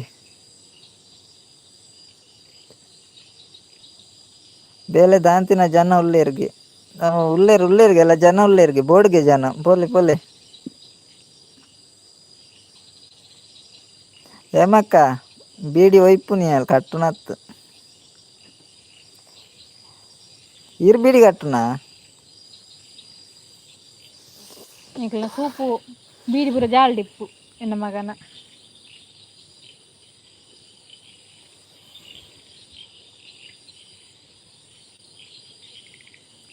S2: ಬೇಲೆ ದಾಂತಿನ ಜನ ಉಲ್ಲೇರ್ಗೆ ಉಲ್ಲೇರು ಉಲ್ಲೇರ್ಗೆ ಎಲ್ಲ ಜನ ಉಲ್ಲೇರ್ಗೆ ಬೋರ್ಡ್ಗೆ ಜನ ಪೋಲೆ ಪೋಲೆ. ಹೇಮಕ್ಕ ಬೀಡಿ ಒಯ್ಪುನಿ ಅಲ್ ಕಟ್ಟುನತ್ತು. ಇರ್ ಬೀಡಿ ಕಟ್ಟುನಾ?
S1: ಎಂಕಲ್ನ ಸೂಪು ಬೀಡಿ ಪೂರ ಜಾಲ್ಡಿಪ್ಪು ಎನ್ನ ಮಗನ.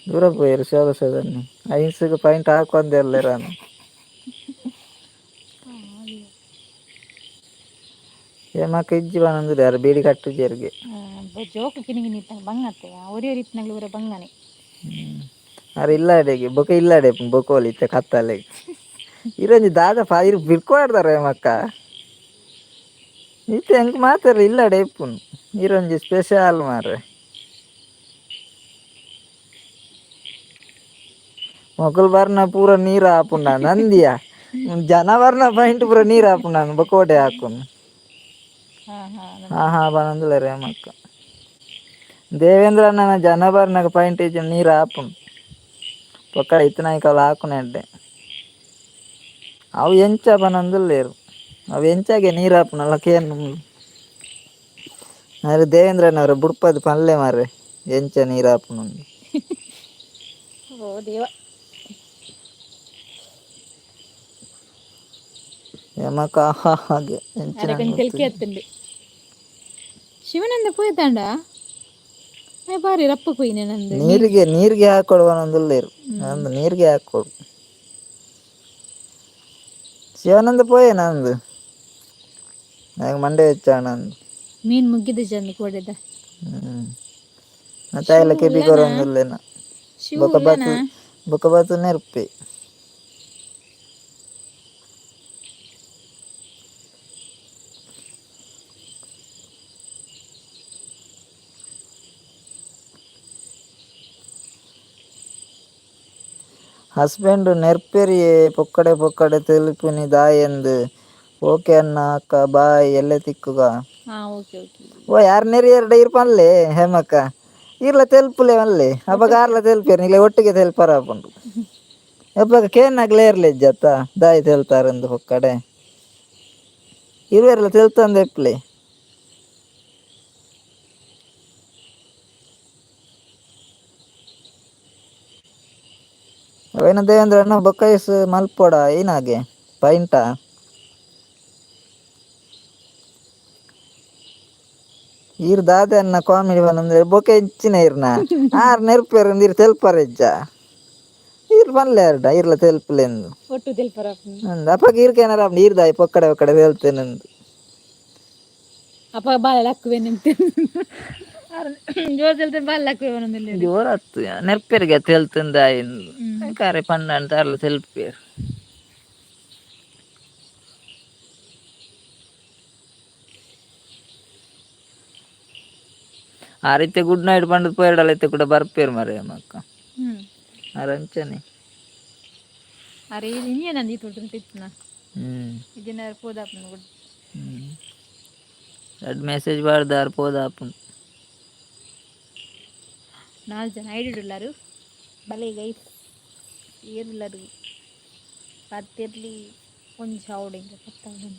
S2: ದೂರ ಪೋಯೆರ್ ಶಿವಪ್ರಸಾದನ್ನಿ. ಐನ್ಸ್ಗ್ ಪಾಯಿಂಟ್ ಹಾಕೊಂದೆಲ್ಲೆರಾನು. ಹೇಮಕ್ಕ ಇಜ್ಜಿ ಬನಂದು ಯಾರು ಬೀಡಿ ಕಟ್ಟು ಜೇರಿಗೆ.
S1: ಜೋಕು ಕಿನಿಗಿ ನಿತ್ತಂಗ ಬಂಗತ್ತೆ ಒರಿ ಒರಿ ಇತ್ತನಗ್ಲು ಊರ ಬಂಗನೆ.
S2: ಅರೆ ಇಲ್ಲ ಅಡೆಗೆ ಬೊಕ ಇಲ್ಲ ಅಡೆ ಬೊಕೋಲಿ ಇತ್ತೆ ಕತ್ತಲೆ ಇರಂಜಿ ದಾದ ಫಾ ಇರು ಬಿರ್ಕೋಡ್ದಾರ ಹೇಮಕ್ಕ ಇತ್ತೆ ಹೆಂಗ್ ಮಾತಾರ ಇಲ್ಲ ಅಡೆ ಇಪ್ಪುನು ಇರೊಂಜಿ ಸ್ಪೆಷಲ್ ಮಾರ್ರೆ. ಮೊಕಲ್ ಬರ್ನ ಪೂರ ನೀರು ಆಪುಂಡ ನಂದಿಯ ಜನ ಬರ್ನ ಪಾಯಿಂಟ್ ಪೂರ ನೀರು ಆಪುಂಡ ಬೊಕೋಡೆ ಹಾಕುನು.
S1: ಹಾ ಹಾ.
S2: ಹಾ ಹಾ ಬನಂದುಲ್ಲ ರೇಮಕ್ಕ ದೇವೇಂದ್ರ ಅಣ್ಣನ ಜನ ಬರ್ನಾಗ ಪಾಯಿಂಟ್ ಇಜ್ಜಿ ನೀರು ಆಪುಂಡು ಪೊಕ್ಕಡೆ ಇತ್ತನಾಯ್ಕಲ್ಲ ಹಾಕುನ ಎಡ್ಡೆ ಅವು ಎಂಚ ಬನಂದುಲ್ಲೇರು ಅವು ಎಂಚಾಗೆ ನೀರು ಆಪುನಲ್ಲ ಕೇನ್. ಅರೆ ದೇವೇಂದ್ರನವರು ಬುಡ್ಪದ ಪನ್ಲೆ ಮಾರ್ರೆ ಎಂಚ ನೀರು ಆಪುನು.
S1: ಓ ದೇವ.
S2: ಯಮಕ ಹಾಗೆ ಎಂಚಿನ.
S1: ಅರೆ ಕೊಂಚ ತೆಲ್ಕೆ ಅತ್ತುಂಡು ಶಿವನಂದ ಪೋಯ್ತಾಂಡ ಬಾರಿ ರಪ್ಪ ಕೊಯ್ನೆ ನಂದು.
S2: ನೀರಿಗೆ ನೀರಿಗೆ ಹಾಕೊಡುವ ನಂದುಲ್ಲೇರು ನಂದು ನೀರಿಗೆ ಹಾಕೊಡು. ಶಿವಾನಂದ ಪೋಯೆ ನಂದು ನಂಗೆ ಮಂಡೆ ಹೆಚ್ಚ ನಂದು.
S1: ಮೀನ್ ಮುಗ್ಗಿದ ಚಂದ ಕೋಡೆದ.
S2: ಹ್ಮ್ ಮತ್ತೆ ಎಲ್ಲ ಕೆಬಿ ಕೊರೊಂದುಲ್ಲೇನ.
S1: ಶಿವ.
S2: ಬೊಕ ಬತ್ತು ಬೊಕ ಬತ್ತು ನೆರ್ಪೆ. ಹಸ್ಬೆಂಡ್ ನೆರ್ಪೆರಿಯೇ ಪೊಕ್ಕಡೆ ಪೊಕ್ಕಡೆ ತೆಲುಪಿನಿ ದಾಯೆಂದ್ ಓಕೆ ಅಣ್ಣ ಅಕ್ಕ ಬಾಯ್ ಎಲ್ಲೆ ತಿಕ್ಕುಗ.
S1: ಹಾ ಓಕೆ ಓಕೆ.
S2: ಓ ಯಾರು ನೆರಿಯರ್ಡ ಇರ್ ಪನ್ಲೆ ಹೇಮಕ್ಕ ಇರ್ಲ ತೆಲ್ಪುಲೆ ಮಲ್ಲೆ ಅಪಗ ಆರ್ಲ ತೆಲ್ಪೇರು ನಿಲೆ ಒಟ್ಟಿಗೆ ತೆಲ್ಪರ ಆಪುಂಡು ಅಪಗ ಕೇನಾಗ್ಲೇ ಇರ್ಲಿ ಜತ್ತ ದಾಯಿ ತೆಲ್ತಾರಂದು ಪೊಕ್ಕಡೆ ಇರುವೆರ್ಲ ತೆಲ್ತಂದು ಎಪ್ಲೆ. ಅವೇನ ದೇವೇಂದ್ರ ಅಣ್ಣ ಬೊಕ್ಕೈಸ್ ಮಲ್ಪೊಡ ಏನಾಗೆ ಪೈಂಟ ಈರ್ ದಾದೆ ಅನ್ನ ಕಾಮಿಡಿ ಬಂದ್ರೆ ಬೊಕೆ ಹೆಚ್ಚಿನ ಇರ್ನ ಆರ್ ನೆರ್ಪೇರು ಇರ್ ತೆಲ್ಪರ ಇಜ್ಜ ಈರ್ ಪನ್ಲೆ ಅರ್ಡ ಇರ್ಲ ತೆಲ್ಪಲೆಂದು.
S1: ಒಟ್ಟು ತೆಲ್ಪರ.
S2: ಅಂದ್ ಅಪಗ ಈರ್ಕೇನಾರ ನೀರ್ದಾಯಿ ಪೊಕ್ಕಡೆ ಒಕ್ಕಡೆ ತೆಲ್ತೇನೆಂದು.
S1: ಅಪ್ಪ ಬಾಳ ಲಕ್ಕುವೆ ನಿಂತೆ ಜೋರ್ ತೆಲ್ತೆ ಬಾಳ ಲಕ್ಕುವೆ ಒಂದೊಂದು.
S2: ಜೋರತ್ತು ನೆರ್ಪೇರಿಗೆ ತೆಲ್ತಂದಾಯಿ ಕಾರೆ ಪಂಡ ಅಂತ ಅರ್ಲ ತೆಲ್ಪೇರು. ಆ ರೀತಿ ಗುಡ್ ನೈಟ್ ಪಂಡದ್ ಪೋಯರ್ಡಲ ಇತ್ತೆ ಕೂಡ ಬರ್ಪೇರು ಮರೆ ಅಕ್ಕ.
S1: ಹ್ಮ್.
S2: ಅರಂಚನೆ.
S1: ಅರೆ ಇನ್ನೇ ನಂದು ಈ ತುಟ್ಟು ತಿತ್ತನ.
S2: ಹ್ಮ್.
S1: ಇದನ್ನ ಪೋದಾಪನ ಗುಡ್.
S2: ಹ್ಮ್ ರಡ್ಡ್ ಮೆಸೇಜ್ ಪಾಡ್ದಾರ್ ಪೋದಾಪುಂಡು.
S1: ನಾಲ್ಕು ಜನ ಐಡಿಡುಲ್ಲಾರು ಬಲೆ ಗೈಸ್ ಏರುಲ್ಲರು ಪತ್ತಿರ್ಲಿ ಒಂಜಿ ಆವೊಡು ಎಂಕ್ ಪತ್ತಾವೊಡು.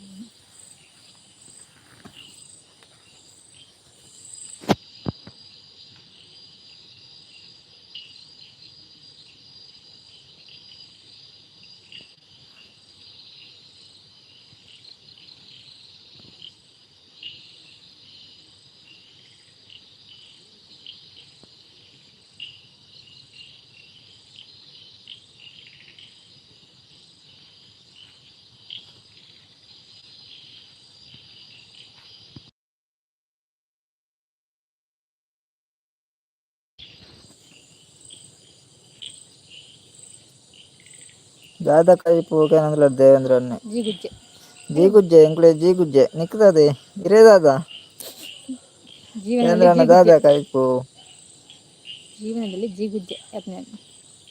S2: ದಾದ ಕೈಪು ಕೇನಂದುಲ್ಲೆರ್ ದೇವೇಂದ್ರ ಅಣ್ಣೆ.
S1: ಜೀಗುಜ್ಜೆ.
S2: ಜೀಗುಜ್ಜೆ ಎಂಕ್ಲೆ ಜೀಗುಜ್ಜೆ ನಿಕ್ದದೆ ಇರೇ ದಾದ.
S1: ಜೀವನದಲ್ಲಿ
S2: ದೇವೇಂದ್ರ ಅಣ್ಣ ದಾದ ಕೈಪು.
S1: ಜೀವನದಲ್ಲಿ ಜೀಗುಜ್ಜೆ ಅತ್ನೆ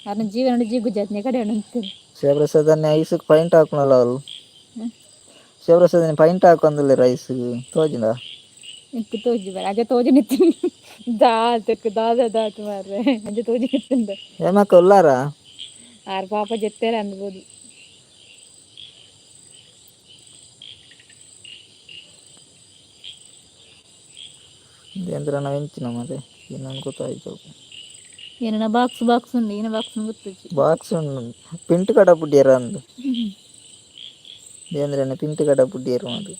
S1: ಅರ್ನ ಜೀವನ ಜೀಗುಜ್ಜೆ ಅತ್ನೆ ಕಡೆ ಉಂಟು.
S2: ಶಿವಪ್ರಸಾದ್ ಅಣ್ಣೆ ಐಸ್ಗ್ ಪೈಂಟ್ ಹಾಕುನಲ್ಲ ಅವ್ಲು. ಶಿವಪ್ರಸಾದ್ ಅಣ್ಣೆ ಪೈಂಟ್ ಹಾಕೊಂದುಲ್ಲೆರ್ ಐಸ್ ತೋಜಿಂಡ.
S1: ಎಂಕ್ ತೋಜಿ ಬರ ಅಜ ತೋಜಿ ನಿತ್ತುಂಡು ದಾತಕ್ ದಾದ ದಾತ್ ಮಾರ್ರೆ ಅಂಚ ತೋಜಿ ನಿತ್ತುಂಡು.
S2: ಹೇಮಕ್ಕ ಉಲ್ಲಾರಾ.
S1: ಆರ್ ಪಾಪ ಜೆತ್ತೆರ ಅನ್ಬೋದು.
S2: ದೇವೇಂದ್ರ ಅಣ್ಣ ಎಂಚಿನ ಮಾರ್ರೆ ಇನ್ನೊಂದು ಗೊತ್ತಾಯ್ತು.
S1: ಏನನ ಬಾಕ್ಸ್ ಬಾಕ್ಸ್ ಉಂಡು ಏನ ಬಾಕ್ಸ್ ಗೊತ್ತುಜ್ಜಿ.
S2: ಬಾಕ್ಸ್ ಉಂಡು ಪಿಂಟ್ ಕಡ ಪುಡ್ಯರ ಅಂದು ದೇವೇಂದ್ರ ಅಣ್ಣ ಪಿಂಟ್ ಕಡ ಪುಡ್ಯರ ಮಾರ್ರೆ.